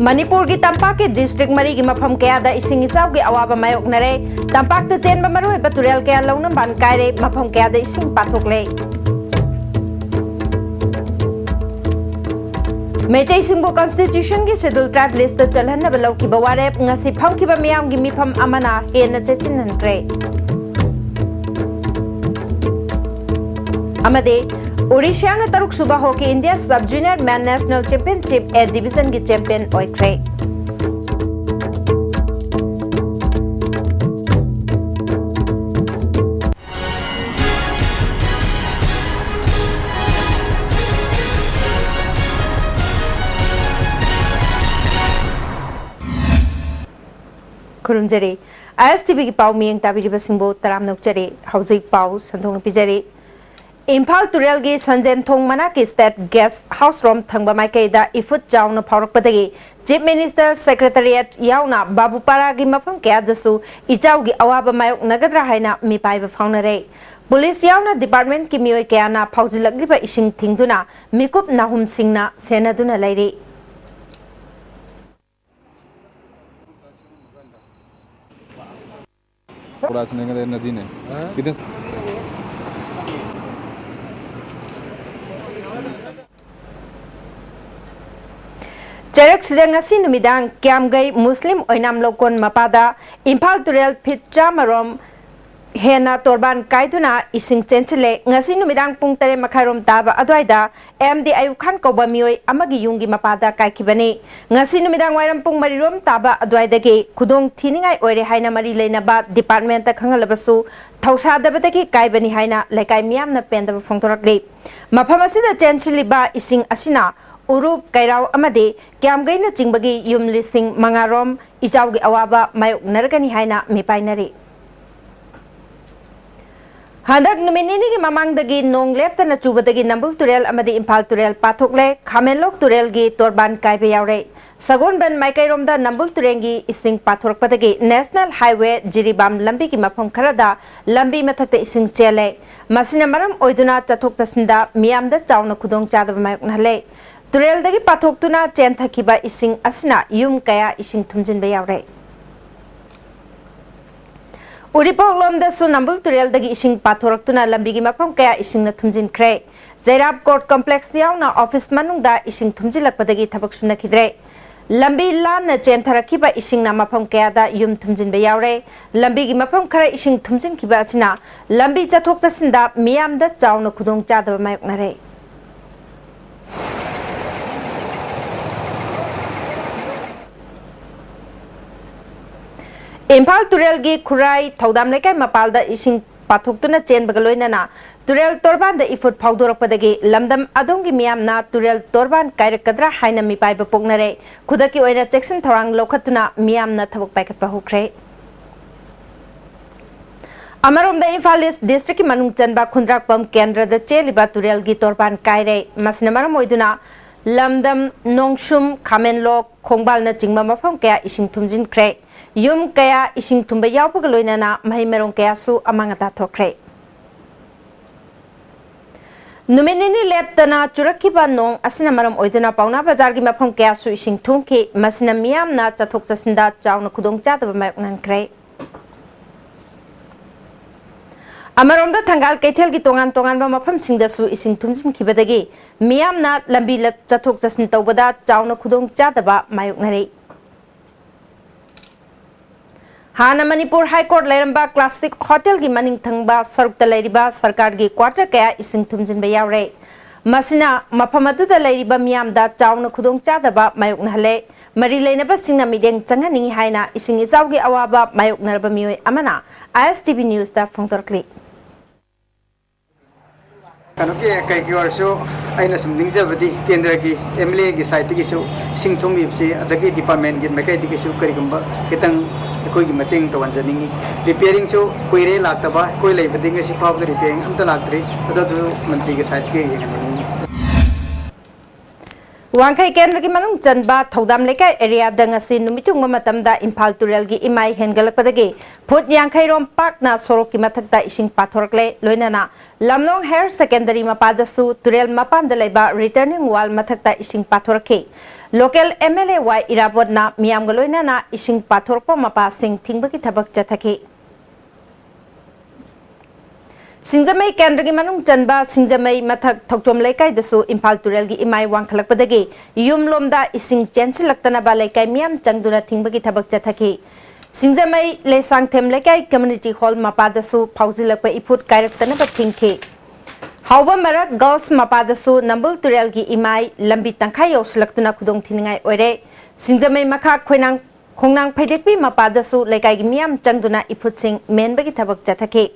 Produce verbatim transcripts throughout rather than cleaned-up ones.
ꯃꯅꯤꯄꯨꯔꯒꯤ ꯇꯝꯄꯥꯛꯀꯤ ꯗꯤꯁꯇ꯭ꯔꯤꯛ ꯃꯔꯤꯒꯤ ꯃꯐꯝ ꯀꯌꯥꯗ ꯏꯁꯤꯡ ꯏꯆꯥꯎꯒꯤ ꯑꯋꯥꯕ ꯃꯥꯌꯣꯛꯅꯔꯦ꯫ ꯇꯝꯄꯥꯛꯇ ꯆꯦꯟꯕ ꯃꯔꯨꯑꯣꯏꯕ ꯇꯨꯔꯦꯜ ꯀꯌꯥ ꯂꯧꯅꯝꯕꯥꯟ ꯀꯥꯏꯔꯦ, ꯃꯐꯝ ꯀꯌꯥꯗ ꯏꯁꯤꯡ ꯄꯥꯊꯣꯛꯂꯦ꯫ ꯃꯩꯇꯩꯁꯤꯡꯕꯨ ꯀꯟꯁꯇꯤꯇ꯭ꯌꯨꯁꯟꯒꯤ ꯁꯦꯗꯨꯜ ꯇ꯭ꯔꯥꯏꯕ ꯂꯤꯁꯇ ꯆꯜꯍꯟꯅꯕ ꯂꯧꯈꯤꯕ ꯋꯥꯔꯦꯞ ꯉꯁꯤ ꯐꯝꯈꯤꯕ ꯃꯤꯌꯥꯝꯒꯤ ꯃꯤꯐꯝ ꯑꯃꯅ ꯍꯦꯟꯅ ꯆꯦꯠꯁꯤꯟꯍꯟꯈ꯭ꯔꯦ꯫ ꯑꯃꯗꯤ ꯑꯣꯔꯤꯁꯤꯌꯥꯅ ꯇꯔꯨꯛꯁꯨꯕ ꯍꯣꯀꯤ ꯏꯟꯗꯤꯌꯥ ꯁꯕ ꯖꯨꯅꯤꯌꯔ ꯃꯦꯟ ꯅꯦꯁꯅꯦꯜ ꯆꯦꯝꯄꯤꯌꯟꯁꯤꯞ ꯑꯦ ꯗꯤꯕꯤꯖꯟꯒꯤ ꯆꯦꯝꯄꯤꯌꯟ ꯑꯣꯏꯈ꯭ꯔꯦ꯫ ꯈꯨꯔꯨꯝꯖꯔꯤ꯫ ꯑꯥꯏ ꯑꯦꯁ ꯇꯤ ꯚꯤꯒꯤ ꯄꯥꯎ ꯃꯤꯠꯌꯦꯡ ꯇꯥꯕꯤꯔꯤꯕꯁꯤꯡꯕꯨ ꯇꯔꯥꯝꯅ ꯑꯣꯛꯆꯔꯤ꯫ ꯍꯧꯖꯤꯛ ꯄꯥꯎ ꯁꯟꯗꯣꯛꯅ ꯄꯤꯖꯔꯤ꯫ ꯏꯝꯐꯥꯜ ꯇꯨꯔꯦꯜꯒꯤ ꯁꯟꯖꯦꯟ ꯊꯣꯡ ꯃꯅꯥꯛꯀꯤ ꯁ꯭ꯇꯦꯠ ꯒꯦꯁ ꯍꯥꯎꯁ ꯔꯣꯝ ꯊꯪꯕ ꯃꯥꯏꯀꯩꯗ ꯏꯐꯨꯠ ꯆꯥꯎꯅ ꯐꯥꯎꯔꯛꯄꯗꯒꯤ ꯆꯤꯐ ꯃꯤꯅꯤꯁꯇꯔ ꯁꯦꯀ꯭ꯔꯦꯇꯔꯤꯌꯦꯠ ꯌꯥꯎꯅ ꯕꯥꯕꯨꯄꯥꯔꯥꯒꯤ ꯃꯐꯝ ꯀꯌꯥꯗꯁꯨ ꯏꯆꯥꯎꯒꯤ ꯑꯋꯥꯕ ꯃꯥꯌꯣꯛꯅꯒꯗ꯭ꯔꯥ ꯍꯥꯏꯅ ꯃꯤꯄꯥꯏꯕ ꯐꯥꯎꯅꯔꯦ꯫ ꯄꯨꯂꯤꯁ ꯌꯥꯎꯅ ꯗꯤꯄꯥꯔꯠꯃꯦꯟꯠꯀꯤ ꯃꯤꯑꯣꯏ ꯀꯌꯥꯅ ꯐꯥꯎꯖꯤꯜꯂꯛꯂꯤꯕ ꯏꯁꯤꯡ ꯊꯤꯡꯗꯨꯅ ꯃꯤꯀꯨꯞ ꯅꯥꯍꯨꯝꯁꯤꯡꯅ ꯁꯦꯟꯅꯗꯨꯅ ꯂꯩꯔꯤ꯫ पूरा ऐसे नहीं, नदी नहीं। कितने ꯆꯩꯔꯛꯁꯤꯗ ꯉꯁꯤ ꯅꯨꯃꯤꯗꯥꯡ ꯀ꯭ꯌꯥꯝꯒꯩ ꯃꯨꯁꯂꯤꯝ ꯑꯣꯏꯅꯥꯝ ꯂꯧꯀꯣꯟ ꯃꯄꯥꯗ ꯏꯝꯐꯥꯜ ꯇꯨꯔꯦꯜ ꯐꯤꯠ ꯆꯥꯝꯃꯔꯣꯝ ꯍꯦꯟꯅ ꯇꯣꯔꯕꯥꯟ ꯀꯥꯏꯗꯨꯅ ꯏꯁꯤꯡ ꯆꯦꯟꯁꯤꯜꯂꯦ꯫ ꯉꯁꯤ ꯅꯨꯃꯤꯗꯥꯡ ꯄꯨꯡ ꯇꯔꯦꯠ ꯃꯈꯥꯏꯔꯣꯝ ꯇꯥꯕ ꯑꯗꯨꯋꯥꯏꯗ ꯑꯦꯝ ꯗꯤ ꯑꯌꯨꯕ ꯈꯥꯟ ꯀꯧꯕ ꯃꯤꯑꯣꯏ ꯑꯃꯒꯤ ꯌꯨꯝꯒꯤ ꯃꯄꯥꯗ ꯀꯥꯏꯈꯤꯕꯅꯤ꯫ ꯉꯁꯤ ꯅꯨꯃꯤꯗꯥꯡ ꯋꯥꯏꯔꯝ ꯄꯨꯡ ꯃꯔꯤꯔꯣꯝ ꯇꯥꯕ ꯑꯗꯨꯋꯥꯏꯗꯒꯤ ꯈꯨꯗꯣꯡ ꯊꯤꯅꯤꯡꯉꯥꯏ ꯑꯣꯏꯔꯦ ꯍꯥꯏꯅ ꯃꯔꯤ ꯂꯩꯅꯕ ꯗꯤꯄꯥꯔꯠꯃꯦꯟꯠꯇ ꯈꯪꯍꯜꯂꯕꯁꯨ ꯊꯧꯁꯥꯗꯕꯗꯒꯤ ꯀꯥꯏꯕꯅꯤ ꯍꯥꯏꯅ ꯂꯩꯀꯥꯏ ꯃꯤꯌꯥꯝꯅ ꯄꯦꯟꯗꯕ ꯐꯣꯡꯗꯣꯔꯛꯂꯤ꯫ ꯃꯐꯝ ꯑꯁꯤꯗ ꯆꯦꯟꯁꯤꯜꯂꯤꯕ ꯏꯁꯤꯡ ꯑꯁꯤꯅ ꯎꯔꯨꯞ, ꯀꯩꯔꯥꯎ ꯑꯃꯗꯤ ꯀ꯭ꯌꯥꯝꯒꯩꯅꯆꯤꯡꯕꯒꯤ ꯌꯨꯝ ꯂꯤꯁꯤꯡ ꯃꯉꯥꯔꯣꯝ ꯏꯆꯥꯎꯒꯤ ꯑꯋꯥꯕ ꯃꯥꯌꯣꯛꯅꯔꯒꯅꯤ ꯍꯥꯏꯅ ꯃꯤꯄꯥꯏꯅꯔꯤ꯫ ꯍꯟꯗꯛ ꯅꯨꯃꯤꯠ ꯅꯤꯅꯤꯒꯤ ꯃꯃꯥꯡꯗꯒꯤ ꯅꯣꯡ ꯂꯦꯞꯇꯅ ꯆꯨꯕꯗꯒꯤ ꯅꯝꯕꯨꯜ ꯇꯨꯔꯦꯜ ꯑꯃꯗꯤ ꯏꯝꯐꯥꯜ ꯇꯨꯔꯦꯜ ꯄꯥꯊꯣꯛꯂꯦ, ꯈꯥꯃꯦꯟꯂꯣꯛ ꯇꯨꯔꯦꯜꯒꯤ ꯇꯣꯔꯕꯥꯟ ꯀꯥꯏꯕ ꯌꯥꯎꯔꯦ꯫ ꯁꯒꯣꯜꯕꯟ ꯃꯥꯏꯀꯩꯔꯣꯝꯗ ꯅꯝꯕꯨꯜ ꯇꯨꯔꯦꯜꯒꯤ ꯏꯁꯤꯡ ꯄꯥꯊꯣꯔꯛꯄꯗꯒꯤ ꯅꯦꯁꯅꯦꯜ ꯍꯥꯏꯋꯦ ꯖꯤꯔꯤꯕꯥꯝ ꯂꯝꯕꯤꯒꯤ ꯃꯐꯝ ꯈꯔꯗ ꯂꯝꯕꯤ ꯃꯊꯛꯇ ꯏꯁꯤꯡ ꯆꯦꯜꯂꯦ꯫ ꯃꯁꯤꯅ ꯃꯔꯝ ꯑꯣꯏꯗꯨꯅ ꯆꯠꯊꯣꯛ ꯆꯠꯁꯤꯟꯗ ꯃꯤꯌꯥꯝꯗ ꯆꯥꯎꯅ ꯈꯨꯗꯣꯡꯆꯥꯗꯕ ꯃꯥꯌꯣꯛꯅꯍꯜꯂꯦ꯫ ꯇꯨꯔꯦꯜꯗꯒꯤ ꯄꯥꯊꯣꯛꯇꯨꯅ ꯆꯦꯟꯊꯈꯤꯕ ꯏꯁꯤꯡ ꯑꯁꯤꯅ ꯌꯨꯝ ꯀꯌꯥ ꯏꯁꯤꯡ ꯊꯨꯝꯖꯤꯟꯕ ꯌꯥꯎꯔꯦ꯫ ꯎꯔꯤꯄꯣꯛꯂꯣꯝꯗꯁꯨ ꯅꯝꯕꯨꯜ ꯇꯨꯔꯦꯜꯗꯒꯤ ꯏꯁꯤꯡ ꯄꯥꯊꯣꯔꯛꯇꯨꯅ ꯂꯝꯕꯤꯒꯤ ꯃꯐꯝ ꯀꯌꯥ ꯏꯁꯤꯡꯅ ꯊꯨꯝꯖꯤꯟꯈ꯭ꯔꯦ꯫ ꯖꯩꯔꯥꯞ ꯀꯣꯔꯠ ꯀꯝꯄ꯭ꯂꯦꯛꯁ ꯌꯥꯎꯅ ꯑꯣꯐꯤꯁ ꯃꯅꯨꯡꯗ ꯏꯁꯤꯡ ꯊꯨꯝꯖꯤꯜꯂꯛꯄꯗꯒꯤ ꯊꯕꯛ ꯁꯨꯅꯈꯤꯗ꯭ꯔꯦ꯫ ꯂꯝꯕꯤ ꯂꯥꯟꯅ ꯆꯦꯟꯊꯔꯛꯈꯤꯕ ꯏꯁꯤꯡꯅ ꯃꯐꯝ ꯀꯌꯥꯗ ꯌꯨꯝ ꯊꯨꯝꯖꯤꯟꯕ ꯌꯥꯎꯔꯦ꯫ ꯂꯝꯕꯤꯒꯤ ꯃꯐꯝ ꯈꯔ ꯏꯁꯤꯡ ꯊꯨꯝꯖꯤꯟꯈꯤꯕ ꯑꯁꯤꯅ ꯂꯝꯕꯤ ꯆꯠꯊꯣꯛ ꯆꯠꯁꯤꯟꯗ ꯃꯤꯌꯥꯝꯗ ꯆꯥꯎꯅ ꯈꯨꯗꯣꯡꯆꯥꯗꯕ ꯃꯥꯌꯣꯛꯅꯔꯦ꯫ ꯏꯝꯐꯥꯜ ꯇꯨꯔꯦꯜꯒꯤ ꯈꯨꯔꯥꯏ ꯊꯧꯗꯥꯝ ꯂꯩꯀꯥꯏ ꯃꯄꯥꯜꯗ ꯏꯁꯤꯡ ꯄꯥꯊꯣꯛꯇꯨꯅ ꯆꯦꯟꯕꯒ ꯂꯣꯏꯅꯅ ꯇꯨꯔꯦꯜ ꯇꯣꯔꯕꯥꯟꯗ ꯏꯐꯨꯠ ꯐꯥꯎꯗꯣꯔꯛꯄꯗꯒꯤ ꯂꯝꯗꯝ ꯑꯗꯣꯝꯒꯤ ꯃꯤꯌꯥꯝꯅ ꯇꯨꯔꯦꯜ ꯇꯣꯔꯕꯥꯟ ꯀꯥꯏꯔꯛꯀꯗ꯭ꯔꯥ ꯍꯥꯏꯅ ꯃꯤꯄꯥꯏꯕ ꯄꯣꯛꯅꯔꯦ꯫ ꯈꯨꯗꯛꯀꯤ ꯑꯣꯏꯅ ꯆꯦꯛꯁꯤꯟ ꯊꯧꯔꯥꯡ ꯂꯧꯈꯠꯇꯨꯅ ꯃꯤꯌꯥꯝꯅ ꯊꯕꯛ ꯄꯥꯏꯈꯠꯄ ꯍꯧꯈ꯭ꯔꯦ꯫ ꯑꯃꯔꯣꯝꯗ ꯏꯝꯐꯥꯜ ꯏꯁ ꯗꯤꯁꯇ꯭ꯔꯤꯛꯀꯤ ꯃꯅꯨꯡ ꯆꯟꯕ ꯈꯨꯟꯗ꯭ꯔꯥꯛꯄꯝ ꯀꯦꯟꯗ꯭ꯔꯗ ꯆꯦꯜꯂꯤꯕ ꯇꯨꯔꯦꯜꯒꯤ ꯇꯣꯔꯕꯥꯟ ꯀꯥꯏꯔꯦ꯫ ꯃꯁꯤꯅ ꯃꯔꯝ ꯑꯣꯏꯗꯨꯅ ꯂꯝꯗꯝ, ꯅꯣꯡꯁꯨꯝ, ꯈꯥꯃꯦꯟꯂꯣꯛ, ꯈꯣꯡꯕꯥꯜꯅꯆꯤꯡꯕ ꯃꯐꯝ ꯀꯌꯥ ꯏꯁꯤꯡ ꯊꯨꯝꯖꯤꯟꯈ꯭ꯔꯦ꯫ ꯌꯨꯝ ꯀꯌꯥ ꯏꯁꯤꯡ ꯊꯨꯝꯕ ꯌꯥꯎꯕꯒ ꯂꯣꯏꯅꯅ ꯃꯍꯩ ꯃꯔꯣꯡ ꯀꯌꯥꯁꯨ ꯑꯃꯥꯡ ꯑꯇꯥ ꯊꯣꯛꯈ꯭ꯔꯦ꯫ ꯅꯨꯃꯤꯠ ꯅꯤꯅꯤ ꯂꯦꯞꯇꯅ ꯆꯨꯔꯛꯈꯤꯕ ꯅꯣꯡ ꯑꯁꯤꯅ ꯃꯔꯝ ꯑꯣꯏꯗꯨꯅ ꯄꯥꯎꯅꯥ ꯕꯖꯥꯔꯒꯤ ꯃꯐꯝ ꯀꯌꯥꯁꯨ ꯏꯁꯤꯡ ꯊꯨꯝꯈꯤ꯫ ꯃꯁꯤꯅ ꯃꯤꯌꯥꯝꯅ ꯆꯠꯊꯣꯛ ꯆꯠꯁꯤꯟꯗ ꯆꯥꯎꯅ ꯈꯨꯗꯣꯡꯆꯥꯗꯕ ꯃꯥꯌꯣꯛꯅꯍꯟꯈ꯭ꯔꯦ꯫ ꯑꯃꯔꯣꯝꯗ ꯊꯪꯒꯥꯜ ꯀꯩꯊꯦꯜꯒꯤ ꯇꯣꯉꯥꯟ ꯇꯣꯉꯥꯟꯕ ꯃꯐꯝꯁꯤꯡꯗꯁꯨ ꯏꯁꯤꯡ ꯊꯨꯝꯖꯤꯟꯈꯤꯕꯗꯒꯤ ꯃꯤꯌꯥꯝꯅ ꯂꯝꯕꯤ ꯂ-, ꯆꯠꯊꯣꯛ ꯆꯠꯁꯤꯟ ꯇꯧꯕꯗ ꯆꯥꯎꯅ ꯈꯨꯗꯣꯡꯆꯥꯗꯕ ꯃꯥꯌꯣꯛꯅꯔꯤ꯫ ꯍꯥꯟꯅ ꯃꯅꯤꯄꯨꯔ ꯍꯥꯏ ꯀꯣꯔꯠ ꯂꯩꯔꯝꯕ ꯀ꯭ꯂꯥꯁꯤꯛ ꯍꯣꯇꯦꯜꯒꯤ ꯃꯅꯤꯡ ꯊꯪꯕ ꯁꯔꯨꯛꯇ ꯂꯩꯔꯤꯕ ꯁꯔꯀꯥꯔꯒꯤ ꯀ꯭ꯋꯥꯇꯔ ꯀꯌꯥ ꯏꯁꯤꯡ ꯊꯨꯝꯖꯤꯟꯕ ꯌꯥꯎꯔꯦ꯫ ꯃꯁꯤꯅ ꯃꯐꯝ ꯑꯗꯨꯗ ꯂꯩꯔꯤꯕ ꯃꯤꯌꯥꯝꯗ ꯆꯥꯎꯅ ꯈꯨꯗꯣꯡꯆꯥꯗꯕ ꯃꯥꯌꯣꯛꯅꯍꯜꯂꯦ꯫ ꯃꯔꯤ ꯂꯩꯅꯕꯁꯤꯡꯅ ꯃꯤꯠꯌꯦꯡ ꯆꯪꯍꯟꯅꯤꯡꯏ ꯍꯥꯏꯅ ꯏꯁꯤꯡ ꯏꯆꯥꯎꯒꯤ ꯑꯋꯥꯕ ꯃꯥꯌꯣꯛꯅꯔꯕ ꯃꯤꯑꯣꯏ ꯑꯃꯅ ISTV Newsꯇ ꯐꯣꯡꯗꯣꯔꯛꯂꯤ꯫ ꯀꯩꯅꯣꯒꯤ, ꯀꯩꯒꯤ ꯑꯣꯏꯔꯁꯨ ꯑꯩꯅ ꯁꯨꯝ ꯅꯤꯡꯖꯕꯗꯤ ꯀꯦꯟꯗ꯭ꯔꯒꯤ MLAꯒꯤ sideꯇꯒꯤꯁꯨ ꯏꯁꯤꯡ ꯊꯨꯝꯈꯤꯕꯁꯤ, ꯑꯗꯒꯤ departmentꯀꯤ ꯃꯥꯏꯀꯩꯗꯒꯤꯁꯨ ꯀꯔꯤꯒꯨꯝꯕ ꯈꯤꯇꯪ ꯑꯩꯈꯣꯏꯒꯤ ꯃꯇꯦꯡ ꯇꯧꯍꯟꯖꯅꯤꯡꯉꯤ꯫ Repairingꯁꯨ ꯀꯨꯏꯔꯦ ꯂꯥꯛꯇꯕ, ꯑꯩꯈꯣꯏ ꯂꯩꯕꯗꯒꯤ ꯉꯁꯤ ꯐꯥꯎꯕꯗ repairing ꯑꯝꯇ ꯂꯥꯛꯇ꯭ꯔꯤ꯫ ꯑꯗꯨ, ꯑꯗꯨ ꯃꯟꯇ꯭ꯔꯤꯒꯤ sideꯀꯤ ꯌꯦꯡꯍꯟꯅꯤꯡꯉꯤ꯫ ꯋꯥꯡꯈꯩ ꯀꯦꯟꯗ꯭ꯔꯒꯤ ꯃꯅꯨꯡ ꯆꯟꯕ ꯊꯧꯗꯥꯝ ꯂꯩꯀꯥꯏ ꯑꯦꯔꯤꯌꯥꯗ ꯉꯁꯤ ꯅꯨꯃꯤꯠ ꯌꯨꯡꯕ ꯃꯇꯝꯗ ꯏꯝꯐꯥꯜ ꯇꯨꯔꯦꯜꯒꯤ ꯏꯃꯥꯏ ꯍꯦꯟꯒꯠꯂꯛꯄꯗꯒꯤ ꯐꯨꯠ ꯌꯥꯡꯈꯩ ꯔꯣꯝ ꯄꯥꯛꯅ ꯁꯣꯔꯣꯛꯀꯤ ꯃꯊꯛꯇ ꯏꯁꯤꯡ ꯄꯥꯊꯣꯔꯛꯂꯦ꯫ ꯂꯣꯏꯅꯅ ꯂꯝꯂꯣꯡ ꯍꯥꯌꯔ ꯁꯦꯀꯦꯟꯗꯔꯤ ꯃꯄꯥꯗꯁꯨ ꯇꯨꯔꯦꯜ ꯃꯄꯥꯟꯗ ꯂꯩꯕ ꯔꯤꯇꯔꯅꯤꯡ ꯋꯥꯜ ꯃꯊꯛꯇ ꯏꯁꯤꯡ ꯄꯥꯊꯣꯔꯛꯈꯤ꯫ ꯂꯣꯀꯦꯜ ꯑꯦꯝ ꯑꯦꯜ ꯑꯦ ꯋꯥꯏ ꯏꯔꯥꯕꯣꯠꯅ ꯃꯤꯌꯥꯝꯒ ꯂꯣꯏꯅꯅ ꯏꯁꯤꯡ ꯄꯥꯊꯣꯔꯛꯄ ꯃꯄꯥꯁꯤꯡ ꯊꯤꯡꯕꯒꯤ ꯊꯕꯛ ꯆꯠꯊꯈꯤ꯫ ꯁꯤꯡꯖꯃꯩ ꯀꯦꯟꯗ꯭ꯔꯒꯤ ꯃꯅꯨꯡ ꯆꯟꯕ ꯁꯤꯡꯖꯃꯩ ꯃꯊꯛ ꯊꯧꯆꯣꯝ ꯂꯩꯀꯥꯏꯗꯁꯨ ꯏꯝꯐꯥꯜ ꯇꯨꯔꯦꯜꯒꯤ ꯏꯃꯥꯏ ꯋꯥꯡꯈꯠꯂꯛꯄꯗꯒꯤ ꯌꯨꯝꯂꯣꯝꯗ ꯏꯁꯤꯡ ꯆꯦꯟꯁꯤꯜꯂꯛꯇꯅꯕ ꯂꯩꯀꯥꯏ ꯃꯤꯌꯥꯝ ꯆꯪꯗꯨꯅ ꯊꯤꯡꯕꯒꯤ ꯊꯕꯛ ꯆꯠꯊꯈꯤ꯫ ꯁꯤꯡꯖꯃꯩ ꯂꯩꯁꯥꯡꯊꯦꯝ ꯂꯩꯀꯥꯏ ꯀꯝꯃ꯭ꯌꯨꯅꯤꯇꯤ ꯍꯣꯜ ꯃꯄꯥꯗꯁꯨ ꯐꯥꯎꯖꯤꯜꯂꯛꯄ ꯏꯐꯨꯠ ꯀꯥꯏꯔꯛꯇꯅꯕ ꯊꯤꯡꯈꯤ꯫ ꯍꯥꯎꯕ ꯃꯔꯛ ꯒꯔꯜꯁ ꯃꯄꯥꯗꯁꯨ ꯅꯝꯕꯨꯜ ꯇꯨꯔꯦꯜꯒꯤ ꯏꯃꯥꯏ ꯂꯝꯕꯤ ꯇꯪꯈꯥꯏ ꯌꯧꯁꯤꯜꯂꯛꯇꯨꯅ ꯈꯨꯗꯣꯡ ꯊꯤꯅꯤꯡꯉꯥꯏ ꯑꯣꯏꯔꯦ꯫ ꯁꯤꯡꯖꯃꯩ ꯃꯈꯥ ꯈꯣꯏꯅꯥꯡ ꯈꯣꯡꯅꯥꯡ ꯐꯩꯗꯦꯛꯄꯤ ꯃꯄꯥꯗꯁꯨ ꯂꯩꯀꯥꯏꯒꯤ ꯃꯤꯌꯥꯝ ꯆꯪꯗꯨꯅ ꯏꯐꯨꯠꯁꯤꯡ ꯃꯦꯟꯕꯒꯤ ꯊꯕꯛ ꯆꯠꯊꯈꯤ꯫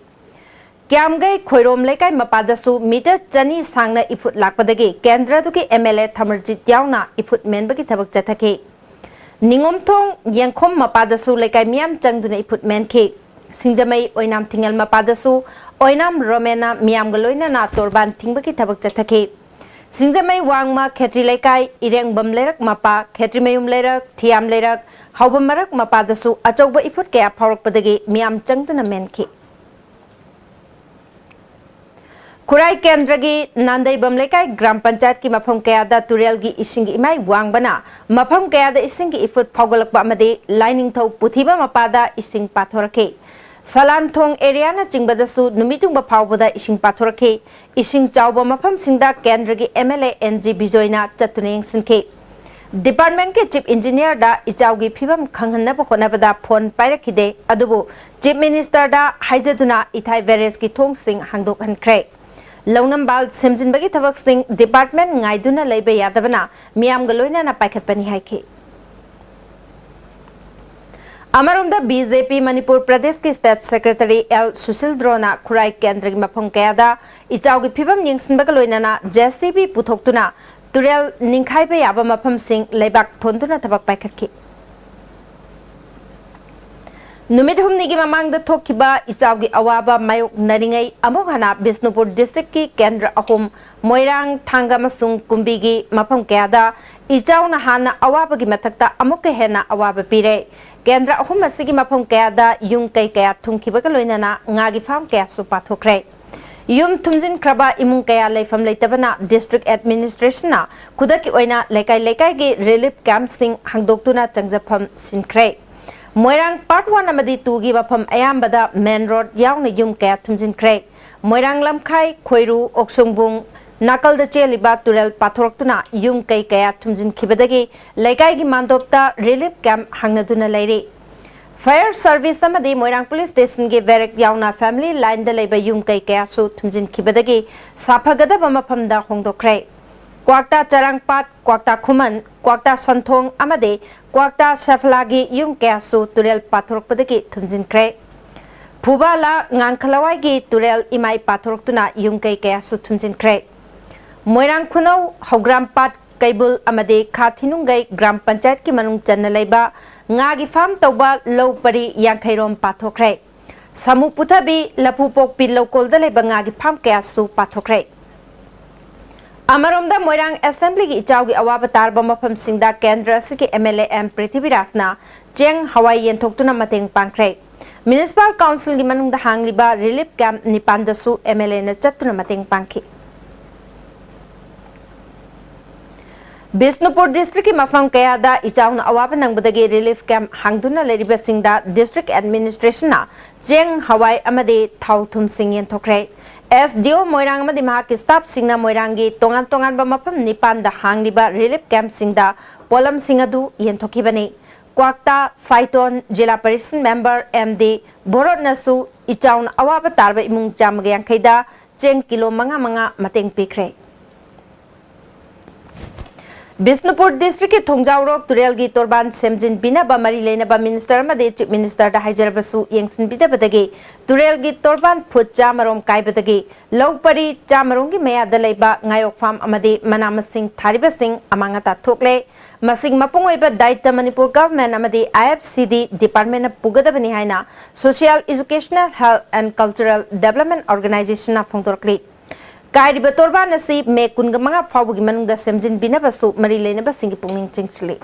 ꯀ꯭ꯌꯥꯝꯒꯩ ꯈꯣꯏꯔꯣꯝ ꯂꯩꯀꯥꯏ ꯃꯄꯥꯗꯁꯨ ꯃꯤꯇꯔ ꯆꯅꯤ ꯁꯥꯡꯅ ꯏꯐꯨꯠ ꯂꯥꯛꯄꯗꯒꯤ ꯀꯦꯟꯗ꯭ꯔꯗꯨꯒꯤ ꯑꯦꯝ ꯑꯦꯜ ꯑꯦ ꯊꯃꯔꯖꯤꯠ ꯌꯥꯎꯅ ꯏꯐꯨꯠ ꯃꯦꯟꯕꯒꯤ ꯊꯕꯛ ꯆꯠꯊꯈꯤ꯫ ꯅꯤꯉꯣꯝꯊꯣꯡ ꯌꯦꯡꯈꯣꯝ ꯃꯄꯥꯗꯁꯨ ꯂꯩꯀꯥꯏ ꯃꯤꯌꯥꯝ ꯆꯪꯗꯨꯅ ꯏꯐꯨꯠ ꯃꯦꯟꯈꯤ꯫ ꯁꯤꯡꯖꯃꯩ ꯑꯣꯏꯅꯥꯝ ꯊꯤꯡꯉꯦꯜ ꯃꯄꯥꯗꯁꯨ ꯑꯣꯏꯅꯥꯝ ꯔꯣꯃꯦꯟꯅ ꯃꯤꯌꯥꯝꯒ ꯂꯣꯏꯅꯅ ꯇꯣꯔꯕꯥꯟ ꯊꯤꯡꯕꯒꯤ ꯊꯕꯛ ꯆꯠꯊꯈꯤ꯫ ꯁꯤꯡꯖꯃꯩ ꯋꯥꯡꯃ ꯈꯦꯇ꯭ꯔꯤ ꯂꯩꯀꯥꯏ ꯏꯔꯦꯡꯕꯝ ꯂꯩꯔꯛ ꯃꯄꯥ, ꯈꯦꯇ꯭ꯔꯤꯃꯌꯨꯝ ꯂꯩꯔꯛ, ꯊꯤꯌꯥꯝ ꯂꯩꯔꯛ, ꯍꯥꯎꯕꯝ ꯃꯔꯛ ꯃꯄꯥꯗꯁꯨ ꯑꯆꯧꯕ ꯏꯐꯨꯠ ꯀꯌꯥ ꯐꯥꯎꯔꯛꯄꯗꯒꯤ ꯃꯤꯌꯥꯝ ꯆꯪꯗꯨꯅ ꯃꯦꯟꯈꯤ꯫ ꯈꯨꯔꯥꯏ ꯀꯦꯟꯗ꯭ꯔꯒꯤ ꯅꯥꯟꯗꯩꯕꯝ ꯂꯩꯀꯥꯏ ꯒ꯭ꯔꯥꯝ ꯄꯟꯆꯥꯌꯠꯀꯤ ꯃꯐꯝ ꯀꯌꯥꯗ ꯇꯨꯔꯦꯜꯒꯤ ꯏꯁꯤꯡꯒꯤ ꯏꯃꯥꯏ ꯋꯥꯡꯕꯅ ꯃꯐꯝ ꯀꯌꯥꯗ ꯏꯁꯤꯡꯒꯤ ꯏꯐꯨꯠ ꯐꯥꯎꯒꯠꯂꯛꯄ ꯑꯃꯗꯤ ꯂꯥꯏꯅꯤꯡꯊꯧ ꯄꯨꯊꯤꯕ ꯃꯄꯥꯗ ꯏꯁꯤꯡ ꯄꯥꯊꯣꯔꯛꯈꯤ꯫ ꯁꯂꯥꯟꯊꯣꯡ ꯑꯦꯔꯤꯌꯥꯅꯆꯤꯡꯕꯗꯁꯨ ꯅꯨꯃꯤꯠ ꯌꯨꯡꯕ ꯐꯥꯎꯕꯗ ꯏꯁꯤꯡ ꯄꯥꯊꯣꯔꯛꯈꯤ꯫ ꯏꯁꯤꯡ ꯆꯥꯎꯕ ꯃꯐꯝꯁꯤꯡꯗ ꯀꯦꯟꯗ꯭ꯔꯒꯤ M L A N G ꯕꯤꯖꯣꯏꯅ ꯆꯠꯇꯨꯅ ꯌꯦꯡꯁꯤꯟꯈꯤ꯫ ꯗꯤꯄꯥꯔꯠꯃꯦꯟꯠꯀꯤ ꯆꯤꯐ ꯏꯟꯖꯤꯅꯤꯌꯔꯗ ꯏꯆꯥꯎꯒꯤ ꯐꯤꯕꯝ ꯈꯪꯍꯟꯅꯕ ꯍꯣꯠꯅꯕꯗ ꯐꯣꯟ ꯄꯥꯏꯔꯛꯈꯤꯗꯦ, ꯑꯗꯨꯕꯨ ꯆꯤꯐ ꯃꯤꯅꯤꯁꯇꯔꯗ ꯍꯥꯏꯖꯗꯨꯅ ꯏꯊꯥꯏ ꯕꯦꯔꯦꯖꯀꯤ ꯊꯣꯡꯁꯤꯡ ꯍꯥꯡꯗꯣꯛꯍꯟꯈ꯭ꯔꯦ꯫ ꯂꯧꯅꯝꯕꯥꯜ ꯁꯦꯝꯖꯤꯟꯕꯒꯤ ꯊꯕꯛꯁꯤꯡ ꯗꯤꯄꯥꯔꯠꯃꯦꯟꯠ ꯉꯥꯏꯗꯨꯅ ꯂꯩꯕ ꯌꯥꯗꯕꯅ ꯃꯤꯌꯥꯝꯒ ꯂꯣꯏꯅꯅ ꯄꯥꯏꯈꯠꯄꯅꯤ ꯍꯥꯏꯈꯤ꯫ ꯑꯃꯔꯣꯝꯗ, ꯕꯤ ꯖꯦ ꯄꯤ ꯃꯅꯤꯄꯨꯔ ꯄ꯭ꯔꯗꯦꯁꯀꯤ ꯁ꯭ꯇꯦꯠ ꯁꯦꯀ꯭ꯔꯦꯇꯔꯤ ꯑꯦꯜ ꯁꯨꯁꯤꯜꯗ꯭ꯔꯣꯅ ꯈꯨꯔꯥꯏ ꯀꯦꯟꯗ꯭ꯔꯒꯤ ꯃꯐꯝ ꯀꯌꯥꯗ ꯏꯆꯥꯎꯒꯤ ꯐꯤꯕꯝ ꯌꯦꯡꯁꯤꯟꯕꯒ ꯂꯣꯏꯅꯅ ꯖꯦ ꯁꯤ ꯕꯤ ꯄꯨꯊꯣꯛꯇꯨꯅ ꯇꯨꯔꯦꯜ ꯅꯤꯡꯈꯥꯏꯕ ꯌꯥꯕ ꯃꯐꯝꯁꯤꯡ ꯂꯩꯕꯥꯛ ꯊꯣꯟꯗꯨꯅ ꯊꯕꯛ ꯄꯥꯏꯈꯠꯈꯤ꯫ ꯅꯨꯃꯤꯠ ꯍꯨꯝꯅꯤꯒꯤ ꯃꯃꯥꯡꯗ ꯊꯣꯛꯈꯤꯕ ꯏꯆꯥꯎꯒꯤ ꯑꯋꯥꯕ ꯃꯥꯌꯣꯛꯅꯔꯤꯉꯩ ꯑꯃꯨꯛ ꯍꯟꯅ ꯕꯤꯁꯅꯨꯄꯨꯔ ꯗꯤꯁꯇ꯭ꯔꯤꯛꯀꯤ ꯀꯦꯟꯗ꯭ꯔ ꯑꯍꯨꯝ, ꯃꯣꯏꯔꯥꯡ, ꯊꯥꯡꯒ ꯑꯃꯁꯨꯡ ꯀꯨꯝꯕꯤꯒꯤ ꯃꯐꯝ ꯀꯌꯥꯗ ꯏꯆꯥꯎꯅ ꯍꯥꯟꯅ ꯑꯋꯥꯕꯒꯤ ꯃꯊꯛꯇ ꯑꯃꯨꯛꯀ ꯍꯦꯟꯅ ꯑꯋꯥꯕ ꯄꯤꯔꯦ꯫ ꯀꯦꯟꯗ꯭ꯔ ꯑꯍꯨꯝ ꯑꯁꯤꯒꯤ ꯃꯐꯝ ꯀꯌꯥꯗ ꯌꯨꯝ ꯀꯩ ꯀꯌꯥ ꯊꯨꯝꯈꯤꯕꯒ ꯂꯣꯏꯅꯅ ꯉꯥꯒꯤ ꯐꯥꯝ ꯀꯌꯥꯁꯨ ꯄꯥꯊꯣꯛꯈ꯭ꯔꯦ꯫ ꯌꯨꯝ ꯊꯨꯝꯖꯤꯟꯈ꯭ꯔꯕ ꯏꯃꯨꯡ ꯀꯌꯥ ꯂꯩꯐꯝ ꯂꯩꯇꯕꯅ ꯗꯤꯁꯇ꯭ꯔꯤꯛ ꯑꯦꯗꯃꯤꯅꯤꯁꯇ꯭ꯔꯦꯁꯟꯅ ꯈꯨꯗꯛꯀꯤ ꯑꯣꯏꯅ ꯂꯩꯀꯥꯏ ꯂꯩꯀꯥꯏꯒꯤ ꯔꯤꯂꯤꯐ ꯀꯦꯝꯞꯁꯤꯡ ꯍꯥꯡꯗꯣꯛꯇꯨꯅ ꯆꯪꯖꯐꯝ ꯁꯤꯟꯈ꯭ꯔꯦ꯫ ꯃꯣꯏꯔꯥꯡ ꯄꯥꯔꯠ ꯋꯥꯟ ꯑꯃꯗꯤ ꯇꯨꯒꯤ ꯃꯐꯝ ꯑꯌꯥꯝꯕꯗ ꯃꯦꯟ ꯔꯣꯗ ꯌꯥꯎꯅ ꯌꯨꯝ ꯀꯌꯥ ꯊꯨꯝꯖꯤꯟꯈ꯭ꯔꯦ꯫ ꯃꯣꯏꯔꯥꯡ ꯂꯝꯈꯥꯏ, ꯈꯣꯏꯔꯨ, ꯑꯣꯛꯁꯨꯡꯕꯨꯡ ꯅꯥꯀꯜꯗ ꯆꯦꯜꯂꯤꯕ ꯇꯨꯔꯦꯜ ꯄꯥꯊꯣꯔꯛꯇꯨꯅ ꯌꯨꯝ ꯀꯩ ꯀꯌꯥ ꯊꯨꯝꯖꯤꯟꯈꯤꯕꯗꯒꯤ ꯂꯩꯀꯥꯏꯒꯤ ꯃꯥꯟꯗꯣꯞꯇ ꯔꯤꯂꯤꯐ ꯀꯦꯝꯞ ꯍꯥꯡꯅꯗꯨꯅ ꯂꯩꯔꯤ꯫ ꯐꯥꯌꯔ ꯁꯔꯚꯤꯁ ꯑꯃꯗꯤ ꯃꯣꯏꯔꯥꯡ ꯄꯨꯂꯤꯁ ꯁ꯭ꯇꯦꯁꯟꯒꯤ ꯕꯦꯔꯦꯛ ꯌꯥꯎꯅ ꯐꯦꯃꯤꯂꯤ ꯂꯥꯏꯟꯗ ꯂꯩꯕ ꯌꯨꯝ ꯀꯩ ꯀꯌꯥꯁꯨ ꯊꯨꯝꯖꯤꯟꯈꯤꯕꯗꯒꯤ ꯁꯥꯐꯒꯗꯕ ꯃꯐꯝꯗ ꯍꯣꯡꯗꯣꯛꯈ꯭ꯔꯦ꯫ ꯀ꯭ꯋꯥꯛꯇꯥ ꯆꯔꯥꯡꯄꯥꯠ, ꯀ꯭ꯋꯥꯛꯇꯥ ꯈꯨꯃꯟ, ꯀ꯭ꯋꯥꯛꯇꯥ ꯁꯟꯊꯣꯡ ꯑꯃꯗꯤ ꯀ꯭ꯋꯥꯛꯇꯥ ꯁꯦꯐꯂꯥꯒꯤ ꯌꯨꯝ ꯀꯌꯥꯁꯨ ꯇꯨꯔꯦꯜ ꯄꯥꯊꯣꯔꯛꯄꯗꯒꯤ ꯊꯨꯝꯖꯤꯟꯈ꯭ꯔꯦ꯫ ꯐꯨꯕꯥꯂꯥ ꯉꯥꯡꯈꯂꯋꯥꯏꯒꯤ ꯇꯨꯔꯦꯜ ꯏꯃꯥꯏ ꯄꯥꯊꯣꯔꯛꯇꯨꯅ ꯌꯨꯝ ꯀꯩ ꯀꯌꯥꯁꯨ ꯊꯨꯝꯖꯤꯟꯈ꯭ꯔꯦ꯫ ꯃꯣꯏꯔꯥꯡ ꯈꯨꯅꯧ, ꯍꯧꯒ꯭ꯔꯥꯝꯄꯥꯠ, ꯀꯩꯕꯨꯜ ꯑꯃꯗꯤ ꯈꯥ ꯊꯤꯅꯨꯡꯒꯩ ꯒ꯭ꯔꯥꯝ ꯄꯟꯆꯥꯌꯠꯀꯤ ꯃꯅꯨꯡ ꯆꯟꯅ ꯂꯩꯕ ꯉꯥꯒꯤ ꯐꯥꯝ ꯇꯧꯕ ꯂꯧ ꯄꯔꯤ ꯌꯥꯡꯈꯩ ꯔꯣꯝ ꯄꯥꯊꯣꯛꯈ꯭ꯔꯦ꯫ ꯁꯥꯃꯨ ꯄꯨꯊꯕꯤ, ꯂꯐꯨ ꯄꯣꯛꯄꯤ ꯂꯧꯀꯣꯜꯗ ꯂꯩꯕ ꯉꯥꯒꯤ ꯐꯥꯝ ꯀꯌꯥꯁꯨ ꯄꯥꯊꯣꯛꯈ꯭ꯔꯦ꯫ ꯑꯃꯔꯣꯝꯗ ꯃꯣꯏꯔꯥꯡ ꯑꯦꯁꯦꯝꯕ꯭ꯂꯤꯒꯤ ꯏꯆꯥꯎꯒꯤ ꯑꯋꯥꯕ ꯇꯥꯔꯕ ꯃꯐꯝꯁꯤꯡꯗ ꯀꯦꯟꯗ꯭ꯔ ꯑꯁꯤꯒꯤ ꯑꯦꯝ ꯑꯦꯜ ꯑꯦ ꯑꯦꯝ ꯄ꯭ꯔꯤꯊꯤꯕꯤꯔꯥꯖꯅ ꯆꯦꯡ ꯍꯋꯥꯏ ꯌꯦꯟꯊꯣꯛꯇꯨꯅ ꯃꯇꯦꯡ ꯄꯥꯡꯈ꯭ꯔꯦ꯫ ꯃ꯭ꯌꯨꯅꯤꯁꯤꯄꯥꯜ ꯀꯥꯎꯟꯁꯤꯜꯒꯤ ꯃꯅꯨꯡꯗ ꯍꯥꯡꯂꯤꯕ ꯔꯤꯂꯤꯐ ꯀꯦꯝꯞ ꯅꯤꯄꯥꯟꯗꯁꯨ ꯑꯦꯝ ꯑꯦꯜ ꯑꯦꯅ ꯆꯠꯇꯨꯅ ꯃꯇꯦꯡ ꯄꯥꯡꯈꯤ꯫ ꯕꯤꯁꯅꯨꯄꯨꯔ ꯗꯤꯁꯇ꯭ꯔꯤꯛꯀꯤ ꯃꯐꯝ ꯀꯌꯥꯗ ꯏꯆꯥꯎꯅ ꯑꯋꯥꯕ ꯅꯪꯕꯗꯒꯤ ꯔꯤꯂꯤꯐ ꯀꯦꯝꯞ ꯍꯥꯡꯗꯨꯅ ꯂꯩꯔꯤꯕꯁꯤꯡꯗ ꯗꯤꯁꯇ꯭ꯔꯤꯛ ꯑꯦꯗꯃꯤꯅꯤꯁꯇ꯭ꯔꯦꯁꯟꯅ ꯆꯦꯡ, ꯍꯋꯥꯏ ꯑꯃꯗꯤ ꯊꯥꯎ ꯊꯨꯝꯁꯤꯡ ꯌꯦꯟꯊꯣꯛꯈ꯭ꯔꯦ꯫ ꯑꯦꯁ ꯗꯤ ꯑꯣ ꯃꯣꯏꯔꯥꯡ ꯑꯃꯗꯤ ꯃꯍꯥꯛꯀꯤ ꯁ꯭ꯇꯥꯐꯁꯤꯡꯅ ꯃꯣꯏꯔꯥꯡꯒꯤ ꯇꯣꯉꯥꯟ ꯇꯣꯉꯥꯟꯕ ꯃꯐꯝ ꯅꯤꯄꯥꯟꯗ ꯍꯥꯡꯂꯤꯕ ꯔꯤꯂꯤꯐ ꯀꯦꯝꯞꯁꯤꯡꯗ ꯄꯣꯠꯂꯝꯁꯤꯡ ꯑꯗꯨ ꯌꯦꯟꯊꯣꯛꯈꯤꯕꯅꯤ꯫ ꯀ꯭ꯋꯥꯛꯇꯥ, ꯁꯥꯏꯇꯣꯟ, ꯖꯤꯂꯥ ꯄꯔꯤꯁꯟ ꯃꯦꯝꯕꯔ ꯑꯦꯝ ꯗꯤ ꯚꯣꯔꯣꯠꯅꯁꯨ ꯏꯆꯥꯎꯅ ꯑꯋꯥꯕ ꯇꯥꯔꯕ ꯏꯃꯨꯡ ꯆꯥꯝꯃꯒ ꯌꯥꯡꯈꯩꯗ ꯆꯦꯡ ꯀꯤꯂꯣ ꯃꯉꯥ ꯃꯉꯥ ꯃꯇꯦꯡ ꯄꯤꯈ꯭ꯔꯦ꯫ ꯕꯤꯁꯅꯨꯄꯨꯔ ꯗꯤꯁꯇ꯭ꯔꯤꯛꯀꯤ ꯊꯣꯡꯖꯥꯎꯔꯣꯛ ꯇꯨꯔꯦꯜꯒꯤ ꯇꯣꯔꯕꯥꯟ ꯁꯦꯝꯖꯤꯟꯕꯤꯅꯕ ꯃꯔꯤ ꯂꯩꯅꯕ ꯃꯤꯅꯤꯁꯇꯔ ꯑꯃꯗꯤ ꯆꯤꯐ ꯃꯤꯅꯤꯁꯇꯔꯗ ꯍꯥꯏꯖꯔꯕꯁꯨ ꯌꯦꯡꯁꯤꯟꯕꯤꯗꯕꯗꯒꯤ ꯇꯨꯔꯦꯜꯒꯤ ꯇꯣꯔꯕꯥꯟ ꯐꯨꯠ ꯆꯥꯃꯔꯣꯝ ꯀꯥꯏꯕꯗꯒꯤ ꯂꯧ ꯄꯔꯤ ꯆꯥꯃꯔꯣꯝꯒꯤ ꯃꯌꯥꯗ ꯂꯩꯕ ꯉꯥꯌꯣꯛ ꯐꯥꯝ ꯑꯃꯗꯤ ꯃꯅꯥ ꯃꯁꯤꯡ ꯊꯥꯔꯤꯕꯁꯤꯡ ꯑꯃꯥꯡ ꯑꯇꯥ ꯊꯣꯛꯂꯦ꯫ ꯃꯁꯤꯒꯤ ꯃꯄꯨꯡ ꯑꯣꯏꯕ ꯗꯥꯏꯇ ꯃꯅꯤꯄꯨꯔ ꯒꯚꯔꯟꯃꯦꯟꯠ ꯑꯃꯗꯤ IFCD ꯗꯤꯄꯥꯔꯠꯃꯦꯟꯠꯅ ꯄꯨꯒꯗꯕꯅꯤ ꯍꯥꯏꯅ Social Educational Health and Cultural Development Organisationꯅ ꯐꯣꯡꯗꯣꯔꯛꯂꯤ꯫ ꯀꯥꯏꯔꯤꯕ ꯇꯣꯔꯕꯥꯟ ꯑꯁꯤ ꯃꯦ ꯀꯨꯟꯃꯉꯥ ꯐꯥꯎꯕꯒꯤ ꯃꯅꯨꯡꯗ ꯁꯦꯝꯖꯤꯟꯕꯤꯅꯕꯁꯨ ꯃꯔꯤ ꯂꯩꯅꯕꯁꯤꯡꯒꯤ ꯄꯨꯛꯅꯤꯡ ꯆꯤꯡꯁꯤꯜꯂꯤ꯫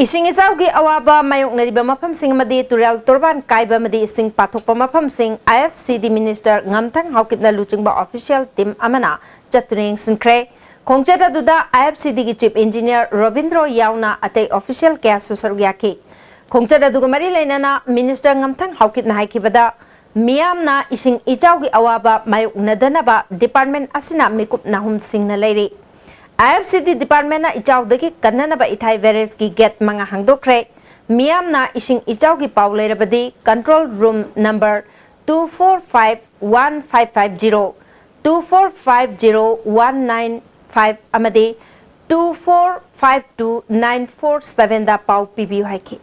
ꯏꯁꯤꯡ ꯏꯆꯥꯎꯒꯤ ꯑꯋꯥꯕ ꯃꯥꯌꯣꯛꯅꯔꯤꯕ ꯃꯐꯝꯁꯤꯡ ꯑꯃꯗꯤ ꯇꯨꯔꯦꯜ ꯇꯣꯔꯕꯥꯟ ꯀꯥꯏꯕ ꯑꯃꯗꯤ ꯏꯁꯤꯡ ꯄꯥꯊꯣꯛꯄ ꯃꯐꯝꯁꯤꯡ IFCD ꯃꯤꯅꯤꯁꯇꯔ ꯉꯝꯊꯪ ꯍꯥꯎꯀꯤꯞꯅ ꯂꯨꯆꯤꯡꯕ ꯑꯣꯐꯤꯁꯤꯌꯦꯜ ꯇꯤꯝ ꯑꯃꯅ ꯆꯠꯇꯨꯅ ꯌꯦꯡꯁꯤꯟꯈ꯭ꯔꯦ꯫ ꯈꯣꯡꯆꯠ ꯑꯗꯨꯗ IFCDꯒꯤ ꯆꯤꯐ ꯏꯟꯖꯤꯅꯤꯌꯔ ꯔꯣꯕꯤꯟꯗ꯭ꯔꯣ ꯌꯥꯎꯅ ꯑꯇꯩ ꯑꯣꯐꯤꯁꯤꯌꯦꯜ ꯀꯌꯥꯁꯨ ꯁꯔꯨꯛ ꯌꯥꯈꯤ꯫ ꯈꯣꯡꯆꯠ ꯑꯗꯨꯒ ꯃꯔꯤ ꯂꯩꯅꯅ ꯃꯤꯅꯤꯁꯇꯔ ꯉꯝꯊꯪ ꯍꯥꯎꯀꯤꯞꯅ ꯍꯥꯏꯈꯤꯕꯗ, ꯃꯤꯌꯥꯝꯅ ꯏꯁꯤꯡ ꯏꯆꯥꯎꯒꯤ ꯑꯋꯥꯕ ꯃꯥꯌꯣꯛꯅꯗꯅꯕ ꯗꯤꯄꯥꯔꯠꯃꯦꯟꯠ ꯑꯁꯤꯅ ꯃꯤꯀꯨꯞ ꯅꯥꯍꯨꯝ ꯁꯤꯡꯅ ꯂꯩꯔꯤ꯫ IFCD ꯗꯤꯄꯥꯔꯠꯃꯦꯟꯠꯅ ꯏꯆꯥꯎꯗꯒꯤ ꯀꯟꯅꯅꯕ ꯏꯊꯥꯏ ꯕꯦꯔꯦꯖꯀꯤ ꯒꯦꯠ ꯃꯉꯥ ꯍꯥꯡꯗꯣꯛꯈ꯭ꯔꯦ꯫ ꯃꯤꯌꯥꯝꯅ ꯏꯁꯤꯡ ꯏꯆꯥꯎꯒꯤ ꯄꯥꯎ ꯂꯩꯔꯕꯗꯤ control room number two four five one five five zero, two four five zero one nine five ꯑꯃꯗꯤ two four five two nine four sevenꯗ ꯄꯥꯎ ꯄꯤꯕꯤꯌꯨ ꯍꯥꯏꯈꯤ꯫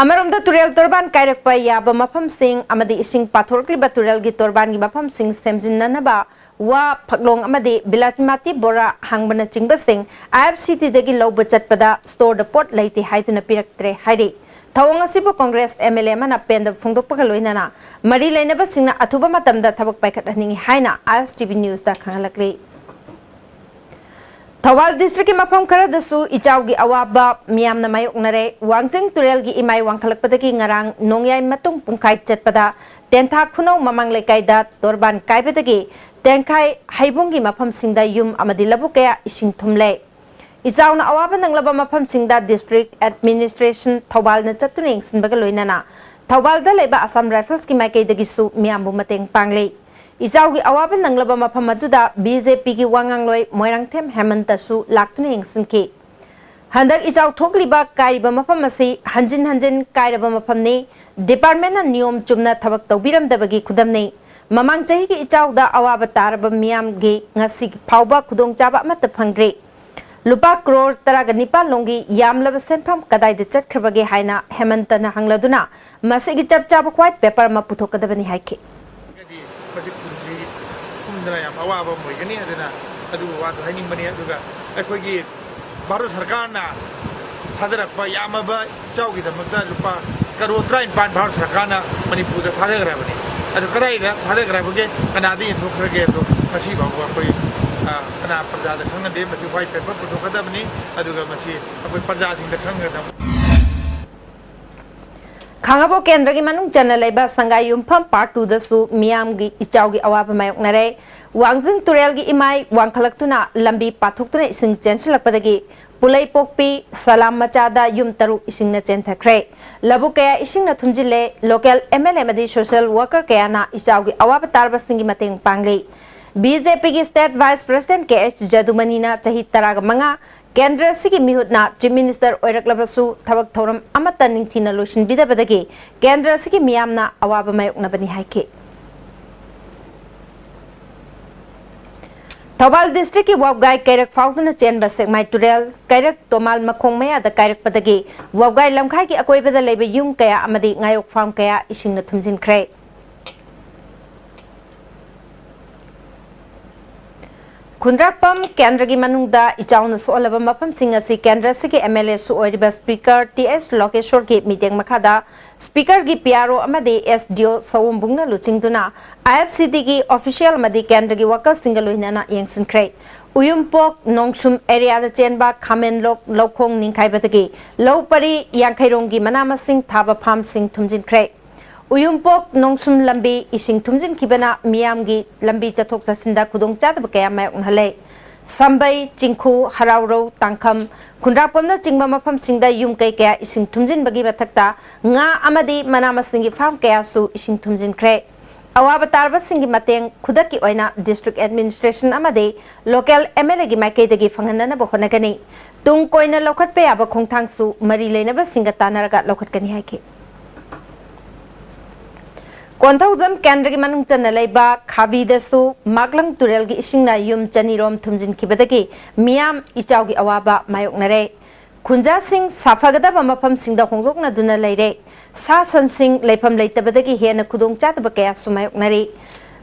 ꯑꯃꯔꯣꯝꯗ ꯇꯨꯔꯦꯜ ꯇꯣꯔꯕꯥꯟ ꯀꯥꯏꯔꯛꯄ ꯌꯥꯕ ꯃꯐꯝꯁꯤꯡ ꯑꯃꯗꯤ ꯏꯁꯤꯡ ꯄꯥꯊꯣꯔꯛꯂꯤꯕ ꯇꯨꯔꯦꯜꯒꯤ ꯇꯣꯔꯕꯥꯟꯒꯤ ꯃꯐꯝꯁꯤꯡ ꯁꯦꯝꯖꯤꯟꯅꯅꯕ ꯋꯥ, ꯐꯛꯂꯣꯡ ꯑꯃꯗꯤ ꯕꯤꯂꯥꯇꯤꯃꯥꯇꯤ ꯕꯣꯔꯥ ꯍꯥꯡꯕꯅꯆꯤꯡꯕꯁꯤꯡ IFCDꯗꯒꯤ ꯂꯧꯕ ꯆꯠꯄꯗ ꯁ꯭ꯇꯣꯔꯗ ꯄꯣꯠ ꯂꯩꯇꯦ ꯍꯥꯏꯗꯨꯅ ꯄꯤꯔꯛꯇ꯭ꯔꯦ ꯍꯥꯏꯔꯤ꯫ ꯊꯧꯑꯣꯡ ꯑꯁꯤꯕꯨ ꯀꯣꯡꯒ꯭ꯔꯦꯁ MLA ꯑꯃꯅ ꯄꯦꯟꯗꯕ ꯐꯣꯡꯗꯣꯛꯄꯒ ꯂꯣꯏꯅꯅ ꯃꯔꯤ ꯂꯩꯅꯕꯁꯤꯡꯅ ꯑꯊꯨꯕ ꯃꯇꯝꯗ ꯊꯕꯛ ꯄꯥꯏꯈꯠꯍꯟꯅꯤꯡꯏ ꯍꯥꯏꯅ ISTV Newsꯇ ꯈꯪꯍꯜꯂꯛꯂꯤ꯫ ꯊꯧꯕꯥꯜ ꯗꯤꯁꯇ꯭ꯔꯤꯛꯀꯤ ꯃꯐꯝ ꯈꯔꯗꯁꯨ ꯏꯆꯥꯎꯒꯤ ꯑꯋꯥꯕ ꯃꯤꯌꯥꯝꯅ ꯃꯥꯌꯣꯛꯅꯔꯦ꯫ ꯋꯥꯡꯖꯤꯡ ꯇꯨꯔꯦꯜꯒꯤ ꯏꯃꯥꯏ ꯋꯥꯡꯈꯠꯂꯛꯄꯗꯒꯤ ꯉꯔꯥꯡ ꯅꯣꯡꯌꯥꯏ ꯃꯇꯨꯡ ꯄꯨꯡꯈꯥꯏ ꯆꯠꯄꯗ ꯇꯦꯟꯊꯥ ꯈꯨꯅꯧ ꯃꯃꯥꯡ ꯂꯩꯀꯥꯏꯗ ꯇꯣꯔꯕꯥꯟ ꯀꯥꯏꯕꯗꯒꯤ ꯇꯦꯡꯈꯥꯏ ꯍꯩꯕꯨꯡꯒꯤ ꯃꯐꯝꯁꯤꯡꯗ ꯌꯨꯝ ꯑꯃꯗꯤ ꯂꯧꯕꯨꯛ ꯀꯌꯥ ꯏꯁꯤꯡ ꯊꯨꯝꯂꯦ꯫ ꯏꯆꯥꯎꯅ ꯑꯋꯥꯕ ꯅꯪꯂꯕ ꯃꯐꯝꯁꯤꯡꯗ ꯗꯤꯁꯇ꯭ꯔꯤꯛ ꯑꯦꯗꯃꯤꯅꯤꯁꯇ꯭ꯔꯦꯁꯟ ꯊꯧꯕꯥꯜꯅ ꯆꯠꯇꯨꯅ ꯌꯦꯡꯁꯤꯟꯕꯒ ꯂꯣꯏꯅꯅ ꯊꯧꯕꯥꯜꯗ ꯂꯩꯕ ꯑꯁꯥꯝ ꯔꯥꯏꯐꯜꯁꯀꯤ ꯃꯥꯏꯀꯩꯗꯒꯤꯁꯨ ꯃꯤꯌꯥꯝꯕꯨ ꯃꯇꯦꯡ ꯄꯥꯡꯂꯤ꯫ ꯏꯆꯥꯎꯒꯤ ꯑꯋꯥꯕ ꯅꯪꯂꯕ ꯃꯐꯝ ꯑꯗꯨꯗ BJPꯒꯤ ꯋꯥ ꯉꯥꯡꯂꯣꯏ ꯃꯣꯏꯔꯥꯡꯊꯦꯝ ꯍꯦꯃꯟꯇꯁꯨ ꯂꯥꯛꯇꯨꯅ ꯌꯦꯡꯁꯤꯟꯈꯤ꯫ ꯍꯟꯗꯛ ꯏꯆꯥꯎ ꯊꯣꯛꯂꯤꯕ ꯀꯥꯏꯔꯤꯕ ꯃꯐꯝ ꯑꯁꯤ ꯍꯟꯖꯤꯟ ꯍꯟꯖꯤꯟ ꯀꯥꯏꯔꯕ ꯃꯐꯝꯅꯤ꯫ ꯗꯤꯄꯥꯔꯠꯃꯦꯟꯠꯅ ꯅꯤꯌꯣꯝ ꯆꯨꯝꯅ ꯊꯕꯛ ꯇꯧꯕꯤꯔꯝꯗꯕꯒꯤ ꯈꯨꯗꯝꯅꯤ꯫ ꯃꯃꯥꯡ ꯆꯍꯤꯒꯤ ꯏꯆꯥꯎꯗ ꯑꯋꯥꯕ ꯇꯥꯔꯕ ꯃꯤꯌꯥꯝꯒꯤ ꯉꯁꯤ ꯐꯥꯎꯕ ꯈꯨꯗꯣꯡꯆꯥꯕ ꯑꯃꯠꯇ ꯐꯪꯗ꯭ꯔꯤ꯫ ꯂꯨꯄꯥ ꯀ꯭ꯔꯣꯔ ꯇꯔꯥꯒ ꯅꯤꯄꯥꯜ ꯂꯣꯝꯒꯤ ꯌꯥꯝꯂꯕ ꯁꯦꯟꯐꯝ ꯀꯗꯥꯏꯗ ꯆꯠꯈ꯭ꯔꯕꯒꯦ ꯍꯥꯏꯅ ꯍꯦꯃꯟꯇꯅ ꯍꯪꯂꯗꯨꯅ ꯃꯁꯤꯒꯤ ꯆꯞ ꯆꯥꯕ ꯋꯥꯏꯠ ꯄꯦꯄꯔ ꯑꯃ ꯄꯨꯊꯣꯛꯀꯗꯕꯅꯤ ꯍꯥꯏꯈꯤ꯫ ꯍꯥꯏꯗꯤ ꯃꯁꯤ ꯈꯨꯟꯁꯤ ꯐꯨꯝꯗꯅ ꯌꯥꯝ ꯑꯋꯥꯕ ꯑꯃ ꯑꯣꯏꯒꯅꯤ꯫ ꯑꯗꯨꯅ ꯑꯗꯨꯒꯤ ꯋꯥꯗꯣ ꯍꯥꯏꯅꯤꯡꯕꯅꯤ꯫ ꯑꯗꯨꯒ ꯑꯩꯈꯣꯏꯒꯤ ꯚꯥꯔꯠ ꯁꯔꯀꯥꯔꯅ ꯊꯥꯗꯔꯛꯄ ꯌꯥꯝꯃꯕ ꯏꯆꯥꯎꯒꯤꯗꯃꯛꯇ ꯂꯨꯄꯥ ꯀꯔꯣꯔ ꯇꯔꯥꯅꯤꯄꯥꯟ ꯚꯥꯔꯠ ꯁꯔꯀꯥꯔꯅ ꯃꯅꯤꯄꯨꯔꯗ ꯊꯥꯗꯈ꯭ꯔꯕꯅꯤ꯫ ꯑꯗꯨ ꯀꯗꯥꯏꯗ ꯊꯥꯗꯈ꯭ꯔꯕꯒꯦ, ꯀꯅꯥꯗ ꯌꯦꯟꯊꯣꯛꯈ꯭ꯔꯒꯦ, ꯑꯗꯣ ꯉꯁꯤ ꯐꯥꯎꯕ ꯑꯩꯈꯣꯏ, ꯑ, ꯀꯅꯥ ꯄ꯭ꯔꯖꯥꯗ ꯈꯪꯍꯟꯗꯦ꯫ ꯃꯁꯤ ꯋꯥꯏꯠ ꯄꯦꯄꯔ ꯄꯨꯊꯣꯛꯀꯗꯕꯅꯤ꯫ ꯑꯗꯨꯒ ꯃꯁꯤ ꯑꯩꯈꯣꯏ ꯄ꯭ꯔꯖꯥꯁꯤꯡꯗ ꯈꯪꯍꯟꯒꯗꯕꯅꯤ꯫ ꯈꯥꯉꯕꯣꯛ ꯀꯦꯟꯗ꯭ꯔꯒꯤ ꯃꯅꯨꯡ ꯆꯟꯅ ꯂꯩꯕ ꯁꯪꯒꯥꯏ ꯌꯨꯝꯐꯝ ꯄꯥꯔꯠ ꯇꯨꯗꯁꯨ ꯃꯤꯌꯥꯝꯒꯤ ꯏꯆꯥꯎꯒꯤ ꯑꯋꯥꯕ ꯃꯥꯌꯣꯛꯅꯔꯦ꯫ ꯋꯥꯡꯖꯤꯡ ꯇꯨꯔꯦꯜꯒꯤ ꯏꯃꯥꯏ ꯋꯥꯡꯈꯠꯂꯛꯇꯨꯅ ꯂꯝꯕꯤ ꯄꯥꯊꯣꯛꯇꯨꯅ ꯏꯁꯤꯡ ꯆꯦꯟꯁꯤꯜꯂꯛꯄꯗꯒꯤ ꯄꯨꯂꯩꯄꯣꯛꯄꯤ ꯁꯂꯥꯝ ꯃꯆꯥꯗ ꯌꯨꯝ ꯇꯔꯨꯛ ꯏꯁꯤꯡꯅ ꯆꯦꯟꯊꯈ꯭ꯔꯦ꯫ ꯂꯧꯕꯨꯛ ꯀꯌꯥ ꯏꯁꯤꯡꯅ ꯊꯨꯝꯖꯤꯜꯂꯦ꯫ ꯂꯣꯀꯦꯜ ꯑꯦꯝ ꯑꯦꯜ ꯑꯦ ꯑꯃꯗꯤ ꯁꯣꯁꯤꯌꯦꯜ ꯋꯥꯔꯀꯔ ꯀꯌꯥꯅ ꯏꯆꯥꯎꯒꯤ ꯑꯋꯥꯕ ꯇꯥꯔꯕꯁꯤꯡꯒꯤ ꯃꯇꯦꯡ ꯄꯥꯡꯂꯤ꯫ ꯕꯤ ꯖꯦ ꯄꯤꯒꯤ ꯁ꯭ꯇꯦꯠ ꯚꯥꯏꯁ ꯄ꯭ꯔꯁꯤꯗꯦꯟꯠ ꯀꯦ ꯑꯩꯆ ꯖꯗꯨꯃꯅꯤꯅ ꯆꯍꯤ ꯇꯔꯥꯒ ꯃꯉꯥ ꯀꯦꯟꯗ꯭ꯔ ꯑꯁꯤꯒꯤ ꯃꯤꯍꯨꯠꯅ ꯆꯤꯐ ꯃꯤꯅꯤꯁꯇꯔ ꯑꯣꯏꯔꯛꯂꯕꯁꯨ ꯊꯕꯛ ꯊꯧꯔꯝ ꯑꯃꯠꯇ ꯅꯤꯡꯊꯤꯅ ꯂꯣꯏꯁꯤꯟꯕꯤꯗꯕꯗꯒꯤ ꯀꯦꯟꯗ꯭ꯔ ꯑꯁꯤꯒꯤ ꯃꯤꯌꯥꯝꯅ ꯑꯋꯥꯕ ꯃꯥꯌꯣꯛꯅꯕꯅꯤ ꯍꯥꯏꯈꯤ꯫ ꯊꯧꯕꯥꯜ ꯗꯤꯁꯇ꯭ꯔꯤꯛꯀꯤ ꯋꯥꯕꯒꯥꯏ ꯀꯩꯔꯛ ꯐꯥꯎꯗꯨꯅ ꯆꯦꯟꯕ ꯁꯦꯛꯃꯥꯏ ꯇꯨꯔꯦꯜ ꯀꯩꯔꯛ ꯇꯣꯃꯥꯜ ꯃꯈꯣꯡ ꯃꯌꯥꯗ ꯀꯥꯏꯔꯛꯄꯗꯒꯤ ꯋꯥꯕꯒꯥꯏ ꯂꯝꯈꯥꯏꯒꯤ ꯑꯀꯣꯏꯕꯗ ꯂꯩꯕ ꯌꯨꯝ ꯀꯌꯥ ꯑꯃꯗꯤ ꯉꯥꯌꯣꯛ ꯐꯥꯝ ꯀꯌꯥ ꯏꯁꯤꯡꯅ ꯊꯨꯝꯖꯤꯟꯈ꯭ꯔꯦ꯫ ꯈꯨꯟꯗ꯭ꯔꯥꯛꯄꯝ ꯀꯦꯟꯗ꯭ꯔꯒꯤ ꯃꯅꯨꯡꯗ ꯏꯆꯥꯎꯅ ꯁꯣꯛꯍꯜꯂꯕ ꯃꯐꯝꯁꯤꯡ ꯑꯁꯤ ꯀꯦꯟꯗ꯭ꯔ ꯑꯁꯤꯒꯤ ꯑꯦꯝ ꯑꯦꯜ ꯑꯦꯁꯨ ꯑꯣꯏꯔꯤꯕ ꯁ꯭ꯄꯤꯀꯔ ꯇꯤ ꯑꯦꯁ ꯂꯣꯀꯦꯁꯣꯔꯒꯤ ꯃꯤꯠꯌꯦꯡ ꯃꯈꯥꯗ ꯁ꯭ꯄꯤꯀꯔꯒꯤ ꯄꯤ ꯑꯥꯔ ꯑꯣ ꯑꯃꯗꯤ ꯑꯦꯁ ꯗꯤ ꯑꯣ ꯁꯑꯣꯝꯕꯨꯡꯅ ꯂꯨꯆꯤꯡꯗꯨꯅ ꯑꯥꯏ ꯑꯦꯐ ꯁꯤ ꯗꯤꯒꯤ ꯑꯣꯐꯤꯁꯤꯌꯦꯜ ꯑꯃꯗꯤ ꯀꯦꯟꯗ꯭ꯔꯒꯤ ꯋꯥꯀꯔꯁꯤꯡꯒ ꯂꯣꯏꯅꯅ ꯌꯦꯡꯁꯤꯟꯈ꯭ꯔꯦ꯫ ꯎꯌꯨꯝꯄꯣꯛ ꯅꯣꯡꯁꯨꯝ ꯑꯦꯔꯤꯌꯥꯗ ꯆꯦꯟꯕ ꯈꯥꯃꯦꯟꯂꯣꯛ ꯂꯧꯈꯣꯡ ꯅꯤꯡꯈꯥꯏꯕꯗꯒꯤ ꯂꯧ ꯄꯔꯤ ꯌꯥꯡꯈꯩꯔꯣꯝꯒꯤ ꯃꯅꯥ ꯃꯁꯤꯡ ꯊꯥꯕ ꯐꯥꯝꯁꯤꯡ ꯊꯨꯝꯖꯤꯟꯈ꯭ꯔꯦ꯫ ꯎꯌꯨꯝꯄꯣꯛ ꯅꯣꯡꯁꯨꯝ ꯂꯝꯕꯤ ꯏꯁꯤꯡ ꯊꯨꯝꯖꯤꯟꯈꯤꯕꯅ ꯃꯤꯌꯥꯝꯒꯤ ꯂꯝꯕꯤ ꯆꯠꯊꯣꯛ ꯆꯠꯁꯤꯟꯗ ꯈꯨꯗꯣꯡꯆꯥꯗꯕ ꯀꯌꯥ ꯃꯥꯌꯣꯛꯅꯍꯜꯂꯦ꯫ ꯁꯝꯕꯩ, ꯆꯤꯡꯈꯨ, ꯍꯔꯥꯎꯔꯧ, ꯇꯥꯡꯈꯝ, ꯈꯨꯟꯗ꯭ꯔꯥꯛꯄꯝꯅꯆꯤꯡꯕ ꯃꯐꯝꯁꯤꯡꯗ ꯌꯨꯝ ꯀꯩ ꯀꯌꯥ ꯏꯁꯤꯡ ꯊꯨꯝꯖꯤꯟꯕꯒꯤ ꯃꯊꯛꯇ ꯉꯥ ꯑꯃꯗꯤ ꯃꯅꯥ ꯃꯁꯤꯡꯒꯤ ꯐꯥꯔꯝ ꯀꯌꯥꯁꯨ ꯏꯁꯤꯡ ꯊꯨꯝꯖꯤꯟꯈ꯭ꯔꯦ꯫ ꯑꯋꯥꯕ ꯇꯥꯔꯕꯁꯤꯡꯒꯤ ꯃꯇꯦꯡ ꯈꯨꯗꯛꯀꯤ ꯑꯣꯏꯅ ꯗꯤꯁꯇ꯭ꯔꯤꯛ ꯑꯦꯗꯃꯤꯅꯤꯁꯇ꯭ꯔꯦꯁꯟ ꯑꯃꯗꯤ ꯂꯣꯀꯦꯜ ꯑꯦꯝ ꯑꯦꯜ ꯑꯦꯒꯤ ꯃꯥꯏꯀꯩꯗꯒꯤ ꯐꯪꯍꯟꯅꯅꯕ ꯍꯣꯠꯅꯒꯅꯤ꯫ ꯇꯨꯡ ꯀꯣꯏꯅ ꯂꯧꯈꯠꯄ ꯌꯥꯕ ꯈꯣꯡꯊꯥꯡꯁꯨ ꯃꯔꯤ ꯂꯩꯅꯕꯁꯤꯡꯒ ꯇꯥꯟꯅꯔꯒ ꯂꯧꯈꯠꯀꯅꯤ ꯍꯥꯏꯈꯤ꯫ ꯀꯣꯟꯊꯧꯖꯝ ꯀꯦꯟꯗ꯭ꯔꯒꯤ ꯃꯅꯨꯡ ꯆꯟꯅ ꯂꯩꯕ ꯈꯥꯕꯤꯗꯁꯨ ꯃꯥꯛꯂꯪ ꯇꯨꯔꯦꯜꯒꯤ ꯏꯁꯤꯡꯅ ꯌꯨꯝ ꯆꯅꯤꯔꯣꯝ ꯊꯨꯝꯖꯤꯟꯈꯤꯕꯗꯒꯤ ꯃꯤꯌꯥꯝ ꯏꯆꯥꯎꯒꯤ ꯑꯋꯥꯕ ꯃꯥꯌꯣꯛꯅꯔꯦ꯫ ꯈꯨꯟꯖꯥꯁꯤꯡ ꯁꯥꯐꯒꯗꯕ ꯃꯐꯝꯁꯤꯡꯗ ꯍꯣꯡꯗꯣꯛꯅꯗꯨꯅ ꯂꯩꯔꯦ꯫ ꯁꯥ ꯁꯟꯁꯤꯡ ꯂꯩꯐꯝ ꯂꯩꯇꯕꯗꯒꯤ ꯍꯦꯟꯅ ꯈꯨꯗꯣꯡꯆꯥꯗꯕ ꯀꯌꯥꯁꯨ ꯃꯥꯌꯣꯛꯅꯔꯤ꯫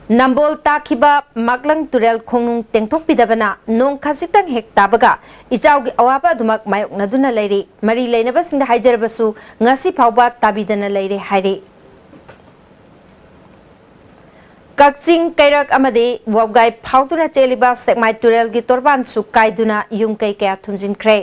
ꯅꯝꯕꯣꯜ ꯇꯥꯈꯤꯕ ꯃꯥꯛꯂꯪ ꯇꯨꯔꯦꯜ ꯈꯣꯡꯅꯨꯡ ꯇꯦꯡꯊꯣꯛꯄꯤꯗꯕꯅ ꯅꯣꯡ ꯈꯖꯤꯛꯇꯪ ꯍꯦꯛ ꯇꯥꯕꯒ ꯏꯆꯥꯎꯒꯤ ꯑꯋꯥꯕ ꯑꯗꯨꯃꯛ ꯃꯥꯌꯣꯛꯅꯗꯨꯅ ꯂꯩꯔꯤ꯫ ꯃꯔꯤ ꯂꯩꯅꯕꯁꯤꯡꯗ ꯍꯥꯏꯖꯔꯕꯁꯨ ꯉꯁꯤ ꯐꯥꯎꯕ ꯇꯥꯕꯤꯗꯅ ꯂꯩꯔꯦ ꯍꯥꯏꯔꯤ꯫ ꯀꯛꯆꯤꯡ, ꯀꯩꯔꯛ ꯑꯃꯗꯤ ꯋꯥꯕꯒꯥꯏ ꯐꯥꯎꯗꯨꯅ ꯆꯦꯜꯂꯤꯕ ꯁꯦꯛꯃꯥꯏ ꯇꯨꯔꯦꯜꯒꯤ ꯇꯣꯔꯕꯥꯟꯁꯨ ꯀꯥꯏꯗꯨꯅ ꯌꯨꯝ ꯀꯩ ꯀꯌꯥ ꯊꯨꯝꯖꯤꯟꯈ꯭ꯔꯦ꯫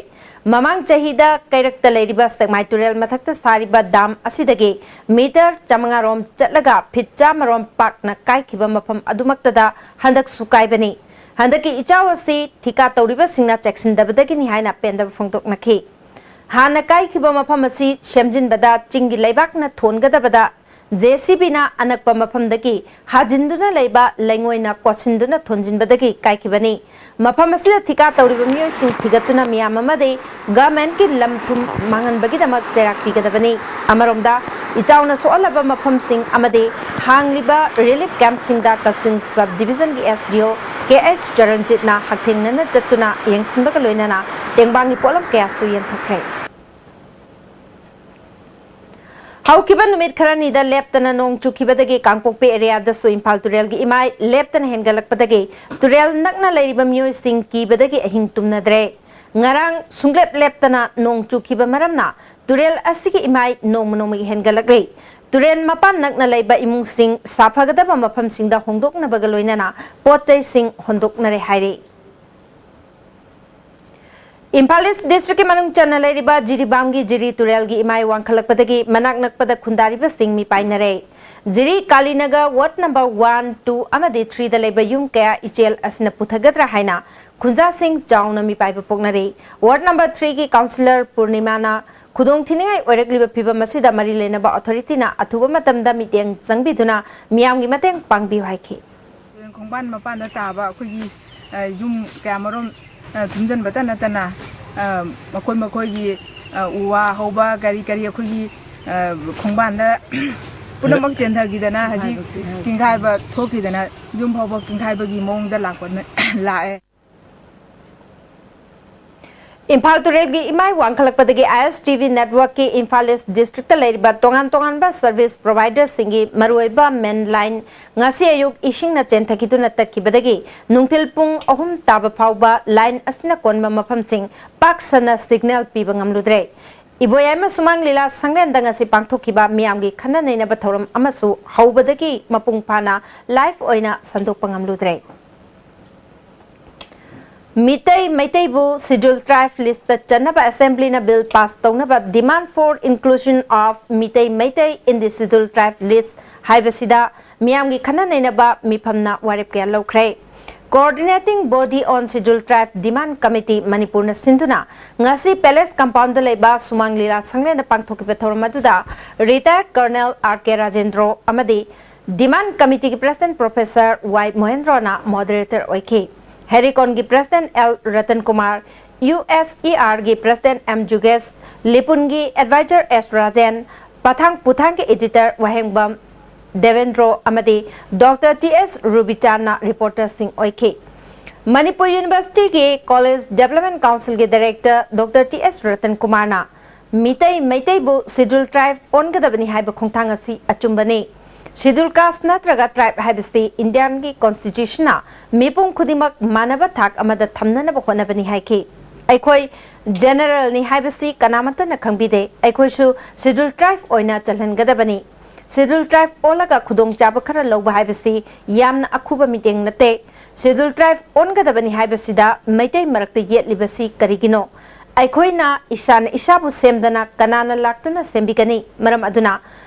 ꯃꯃꯥꯡ ꯆꯍꯤꯗ ꯀꯩꯔꯛꯇ ꯂꯩꯔꯤꯕ ꯁꯦꯛꯃꯥꯏ ꯇꯨꯔꯦꯜ ꯃꯊꯛꯇ ꯁꯥꯔꯤꯕ ꯗꯥꯝ ꯑꯁꯤꯗꯒꯤ ꯃꯤꯇꯔ ꯆꯥꯃꯉꯥ ꯔꯣꯝ ꯆꯠꯂꯒ ꯐꯤꯠ ꯆꯥꯝꯃ ꯔꯣꯝ ꯄꯥꯛꯅ ꯀꯥꯏꯈꯤꯕ ꯃꯐꯝ ꯑꯗꯨꯃꯛꯇꯗ ꯍꯟꯗꯛꯁꯨ ꯀꯥꯏꯕꯅꯤ꯫ ꯍꯟꯗꯛꯀꯤ ꯏꯆꯥꯎ ꯑꯁꯤ ꯊꯤꯀꯥ ꯇꯧꯔꯤꯕꯁꯤꯡꯅ ꯆꯦꯛꯁꯤꯟꯗꯕꯗꯒꯤꯅꯤ ꯍꯥꯏꯅ ꯄꯦꯟꯗꯕ ꯐꯣꯡꯗꯣꯛꯅꯈꯤ꯫ ꯍꯥꯟꯅ ꯀꯥꯏꯈꯤꯕ ꯃꯐꯝ ꯑꯁꯤ ꯁꯦꯝꯖꯤꯟꯕꯗ ꯆꯤꯡꯒꯤ ꯂꯩꯕꯥꯛꯅ ꯊꯣꯟꯒꯗꯕꯗ JCBꯅ ꯑꯅꯛꯄ ꯃꯐꯝꯗꯒꯤ ꯍꯥꯖꯤꯟꯗꯨꯅ ꯂꯩꯕ ꯂꯩꯉꯣꯏꯅ ꯀꯣꯠꯁꯤꯟꯗꯨꯅ ꯊꯣꯟꯖꯤꯟꯕꯗꯒꯤ ꯀꯥꯏꯈꯤꯕꯅꯤ꯫ ꯃꯐꯝ ꯑꯁꯤꯗ ꯊꯤꯀꯥ ꯇꯧꯔꯤꯕ ꯃꯤꯑꯣꯏꯁꯤꯡ ꯊꯤꯒꯠꯇꯨꯅ ꯃꯤꯌꯥꯝ ꯑꯃꯗꯤ ꯒꯚꯔꯟꯃꯦꯟꯠꯀꯤ ꯂꯝ ꯊꯨꯝ ꯃꯥꯡꯍꯟꯕꯒꯤꯗꯃꯛ ꯆꯩꯔꯥꯛ ꯄꯤꯒꯗꯕꯅꯤ꯫ ꯑꯃꯔꯣꯝꯗ, ꯏꯆꯥꯎꯅ ꯁꯣꯛꯍꯜꯂꯕ ꯃꯐꯝꯁꯤꯡ ꯑꯃꯗꯤ ꯍꯥꯡꯂꯤꯕ ꯔꯤꯂꯤꯐ ꯀꯦꯝꯞꯁꯤꯡꯗ ꯀꯛꯆꯤꯡ ꯁꯕ ꯗꯤꯚꯤꯖꯟꯒꯤ SDO KH ꯆꯔꯟꯖꯤꯠꯅ ꯍꯛꯊꯦꯡꯅꯅ ꯆꯠꯇꯨꯅ ꯌꯦꯡꯁꯤꯟꯕꯒ ꯂꯣꯏꯅꯅ ꯇꯦꯡꯕꯥꯡꯒꯤ ꯄꯣꯠꯂꯝ ꯀꯌꯥꯁꯨ ꯌꯦꯟꯊꯣꯛꯈ꯭ꯔꯦ꯫ ꯍꯧꯈꯤꯕ ꯅꯨꯃꯤꯠ ꯈꯔꯅꯤꯗ ꯂꯦꯞꯇꯅ ꯅꯣꯡ ꯆꯨꯈꯤꯕꯗꯒꯤ ꯀꯥꯡꯄꯣꯛꯄꯤ ꯑꯦꯔꯤꯌꯥꯗꯁꯨ ꯏꯝꯐꯥꯜ ꯇꯨꯔꯦꯜꯒꯤ ꯏꯃꯥꯏ ꯂꯦꯞꯇꯅ ꯍꯦꯟꯒꯠꯂꯛꯄꯗꯒꯤ ꯇꯨꯔꯦꯜ ꯅꯛꯅ ꯂꯩꯔꯤꯕ ꯃꯤꯑꯣꯏꯁꯤꯡ ꯀꯤꯕꯗꯒꯤ ꯑꯍꯤꯡ ꯇꯨꯝꯅꯗ꯭ꯔꯦ꯫ ꯉꯔꯥꯡ ꯁꯨꯡꯂꯦꯞ ꯂꯦꯞꯇꯅ ꯅꯣꯡ ꯆꯨꯈꯤꯕ ꯃꯔꯝꯅ ꯇꯨꯔꯦꯜ ꯑꯁꯤꯒꯤ ꯏꯃꯥꯏ ꯅꯣꯡꯃ ꯅꯣꯡꯃꯒꯤ ꯍꯦꯟꯒꯠꯂꯛꯂꯤ꯫ ꯇꯨꯔꯦꯜ ꯃꯄꯥꯟ ꯅꯛꯅ ꯂꯩꯕ ꯏꯃꯨꯡꯁꯤꯡ ꯁꯥꯐꯒꯗꯕ ꯃꯐꯝꯁꯤꯡꯗ ꯍꯣꯡꯗꯣꯛꯅꯕꯒ ꯂꯣꯏꯅꯅ ꯄꯣꯠ ꯆꯩꯁꯤꯡ ꯍꯣꯟꯗꯣꯛꯅꯔꯦ ꯍꯥꯏꯔꯤ꯫ ꯏꯝꯐꯥꯜ ꯏꯁ ꯗꯤꯁꯇ꯭ꯔꯤꯛꯀꯤ ꯃꯅꯨꯡ ꯆꯟꯅ ꯂꯩꯔꯤꯕ ꯖꯤꯔꯤꯕꯥꯝꯒꯤ ꯖꯤꯔꯤ ꯇꯨꯔꯦꯜꯒꯤ ꯏꯃꯥꯏ ꯋꯥꯡꯈꯠꯂꯛꯄꯗꯒꯤ ꯃꯅꯥꯛ ꯅꯛꯄꯗ ꯈꯨꯟꯗꯥꯔꯤꯕꯁꯤꯡ ꯃꯤꯄꯥꯏꯅꯔꯦ꯫ ꯖꯤꯔꯤ ꯀꯥꯂꯤꯅꯒꯔ ꯋꯥꯔꯗ ꯅꯝꯕꯔ ꯋꯥꯟ, ꯇꯨ ꯑꯃꯗꯤ ꯊ꯭ꯔꯤꯗ ꯂꯩꯕ ꯌꯨꯝ ꯀꯌꯥ ꯏꯆꯦꯜ ꯑꯁꯤꯅ ꯄꯨꯊꯒꯗ꯭ꯔꯥ ꯍꯥꯏꯅ ꯈꯨꯟꯖꯥꯁꯤꯡ ꯆꯥꯎꯅ ꯃꯤꯄꯥꯏꯕ ꯄꯣꯛꯅꯔꯤ꯫ ꯋꯥꯔꯗ ꯅꯝꯕꯔ ꯊ꯭ꯔꯤꯒꯤ ꯀꯥꯎꯟꯁꯤꯂꯔ ꯄꯨꯔꯅꯤꯃꯥꯅ ꯈꯨꯗꯣꯡꯊꯤꯅꯤꯡꯉꯥꯏ ꯑꯣꯏꯔꯛꯂꯤꯕ ꯐꯤꯚꯝ ꯑꯁꯤꯗ ꯃꯔꯤ ꯂꯩꯅꯕ ꯑꯣꯊꯣꯔꯤꯇꯤꯅ ꯑꯊꯨꯕ ꯃꯇꯝꯗ ꯃꯤꯠꯌꯦꯡ ꯆꯪꯕꯤꯗꯨꯅ ꯃꯤꯌꯥꯝꯒꯤ ꯃꯇꯦꯡ ꯄꯥꯡꯕꯤꯌꯨ ꯍꯥꯏꯈꯤ꯫ ꯈꯣꯡꯕꯥꯟ ꯃꯄꯥꯟꯗ ꯇꯥꯕ ꯑꯩꯈꯣꯏꯒꯤ, ꯑ, ꯌꯨꯝ ꯀꯌꯥꯃꯔꯨꯝ, ꯑ, ꯊꯨꯝꯖꯤꯟꯕꯇ ꯅꯠꯇꯅ, ꯑ, ꯃꯈꯣꯏ ꯃꯈꯣꯏꯒꯤ, ꯑ, ꯎ ꯋꯥ ꯍꯧꯕ ꯀꯔꯤ ꯀꯔꯤ ꯑꯩꯈꯣꯏꯒꯤ, ꯑ, ꯈꯣꯡꯕꯥꯟꯗ ꯄꯨꯝꯅꯃꯛ ꯆꯦꯟꯊꯈꯤꯗꯅ ꯍꯧꯖꯤꯛ ꯀꯤꯡꯈꯥꯏꯕ ꯊꯣꯛꯈꯤꯗꯅ ꯌꯨꯝ ꯐꯥꯎꯕ ꯀꯤꯡꯈꯥꯏꯕꯒꯤ ꯃꯑꯣꯡꯗ ꯂꯥꯛꯄ ꯂꯥꯛꯑꯦ꯫ ꯏꯝꯐꯥꯜ ꯇꯨꯔꯦꯜꯒꯤ ꯏꯃꯥꯏ ꯋꯥꯡꯈꯠꯂꯛꯄꯗꯒꯤ ISTV networkꯀꯤ ꯏꯝꯐꯥꯜ ꯏꯁ ꯗꯤꯁꯇ꯭ꯔꯤꯛꯇ ꯂꯩꯔꯤꯕ ꯇꯣꯉꯥꯟ ꯇꯣꯉꯥꯟꯕ ꯁꯔꯚꯤꯁ ꯄ꯭ꯔꯣꯚꯥꯏꯗꯔꯁꯤꯡꯒꯤ ꯃꯔꯨꯑꯣꯏꯕ ꯃꯦꯟ ꯂꯥꯏꯟ ꯉꯁꯤ ꯑꯌꯨꯛ ꯏꯁꯤꯡꯅ ꯆꯦꯟꯊꯈꯤꯗꯨꯅ ꯇꯠꯈꯤꯕꯗꯒꯤ ꯅꯨꯡꯊꯤꯜ ꯄꯨꯡ ꯑꯍꯨꯝ ꯇꯥꯕ ꯐꯥꯎꯕ ꯂꯥꯏꯟ ꯑꯁꯤꯅ ꯀꯣꯟꯕ ꯃꯐꯝꯁꯤꯡ ꯄꯥꯛ ꯁꯟꯅ ꯁꯤꯒꯅꯦꯜ ꯄꯤꯕ ꯉꯝꯂꯨꯗ꯭ꯔꯦ꯫ ꯏꯕꯣꯌꯥꯏꯃ ꯁꯨꯃꯥꯡ ꯂꯤꯂꯥ ꯁꯪꯂꯦꯟꯗ ꯉꯁꯤ ꯄꯥꯡꯊꯣꯛꯈꯤꯕ ꯃꯤꯌꯥꯝꯒꯤ ꯈꯟꯅ ꯅꯩꯅꯕ ꯊꯧꯔꯝ ꯑꯃꯁꯨ ꯍꯧꯕꯗꯒꯤ ꯃꯄꯨꯡ ꯐꯥꯅ ꯂꯥꯏꯚ ꯑꯣꯏꯅ ꯁꯟꯗꯣꯛꯄ ꯉꯝꯂꯨꯗ꯭ꯔꯦ꯫ Meitei ꯃꯩꯇꯩꯕꯨ Scheduled Tribe listꯇ ꯆꯟꯅꯕ Assemblyꯅ bill pass ꯇꯧꯅꯕ Demand for Inclusion of Meitei Meitei in the Scheduled Tribe list ꯍꯥꯏꯕꯁꯤꯗ ꯃꯤꯌꯥꯝꯒꯤ ꯈꯟꯅ ꯅꯩꯅꯕ ꯃꯤꯐꯝꯅ ꯋꯥꯔꯦꯞ ꯀꯌꯥ ꯂꯧꯈ꯭ꯔꯦ꯫ Coordinating Body on Scheduled Tribe Demand Committee ꯃꯅꯤꯄꯨꯔꯅ ꯁꯤꯟꯗꯨꯅ ꯉꯁꯤ Palace Compoundꯗ ꯂꯩꯕ ꯁꯨꯃꯥꯡ ꯂꯤꯂꯥ ꯁꯪꯂꯦꯟꯗ ꯄꯥꯡꯊꯣꯛꯈꯤꯕ ꯊꯧꯔꯝ ꯑꯗꯨꯗ Retired Colonel R K Rajendro ꯑꯃꯗꯤ Demand Committeeꯒꯤ President Professor Y ꯃꯣꯍꯦꯟꯗ꯭ꯔꯣꯅ moderator ꯑꯣꯏꯈꯤ꯫ ꯍꯦꯔꯤꯀꯣꯟꯒꯤ President L Ratan Kumar, USERꯒꯤ President M ꯖꯨꯒꯦꯁ, ꯂꯤꯄꯨꯟꯒꯤ Advisor S Rajen, ꯄꯊꯥꯡ ꯄꯨꯊꯥꯡꯒꯤ Editor ꯋꯥꯍꯦꯡꯕꯝ ꯗꯦꯕꯦꯟꯗ꯭ꯔꯣ ꯑꯃꯗꯤ Doctor T S ꯔꯨꯕꯤꯆꯥꯟꯅ reporterꯁꯤꯡ ꯑꯣꯏꯈꯤ꯫ Manipur Universityꯒꯤ College Development Councilꯒꯤ Director Doctor T S Ratan ꯀꯨꯃꯥꯔꯅ ꯃꯤꯇꯩ ꯃꯩꯇꯩꯕꯨ Scheduled Tribe ꯑꯣꯟꯒꯗꯕꯅꯤ ꯍꯥꯏꯕ ꯈꯣꯡꯊꯥꯡ ꯑꯁꯤ ꯑꯆꯨꯝꯕꯅꯤ꯫ Scheduled Caste ꯅꯠꯇ꯭ꯔꯒ Tribe ꯍꯥꯏꯕꯁꯤ Indianꯒꯤ Constitutionꯅ ꯃꯤꯄꯨꯝ ꯈꯨꯗꯤꯡꯃꯛ ꯃꯥꯟꯅꯕ ꯊꯥꯛ ꯑꯃꯗ ꯊꯝꯅꯅꯕ ꯍꯣꯠꯅꯕꯅꯤ ꯍꯥꯏꯈꯤ꯫ ꯑꯩꯈꯣꯏ Generalꯅꯤ ꯍꯥꯏꯕꯁꯤ ꯀꯅꯥꯃꯠꯇꯅ ꯈꯪꯕꯤꯗꯦ꯫ ꯑꯩꯈꯣꯏꯁꯨ Scheduled Tribe ꯑꯣꯏꯅ ꯆꯜꯍꯟꯒꯗꯕꯅꯤ꯫ Scheduled Tribe ꯑꯣꯜꯂꯒ ꯈꯨꯗꯣꯡꯆꯥꯕ ꯈꯔ ꯂꯧꯕ ꯍꯥꯏꯕꯁꯤ ꯌꯥꯝꯅ ꯑꯈꯨꯕ ꯃꯤꯠꯌꯦꯡ ꯅꯠꯇꯦ꯫ Scheduled Tribe ꯑꯣꯟꯒꯗꯕꯅꯤ ꯍꯥꯏꯕꯁꯤꯗ ꯃꯩꯇꯩ ꯃꯔꯛꯇ ꯌꯦꯠꯂꯤꯕꯁꯤ ꯀꯔꯤꯒꯤꯅꯣ? ꯑꯩꯈꯣꯏꯅ ꯏꯁꯥꯅ ꯏꯁꯥꯕꯨ ꯁꯦꯝꯗꯅ ꯀꯅꯥꯅ ꯂꯥꯛꯇꯨꯅ ꯁꯦꯝꯕꯤꯒꯅꯤ? ꯃꯔꯝ ꯑꯗꯨꯅ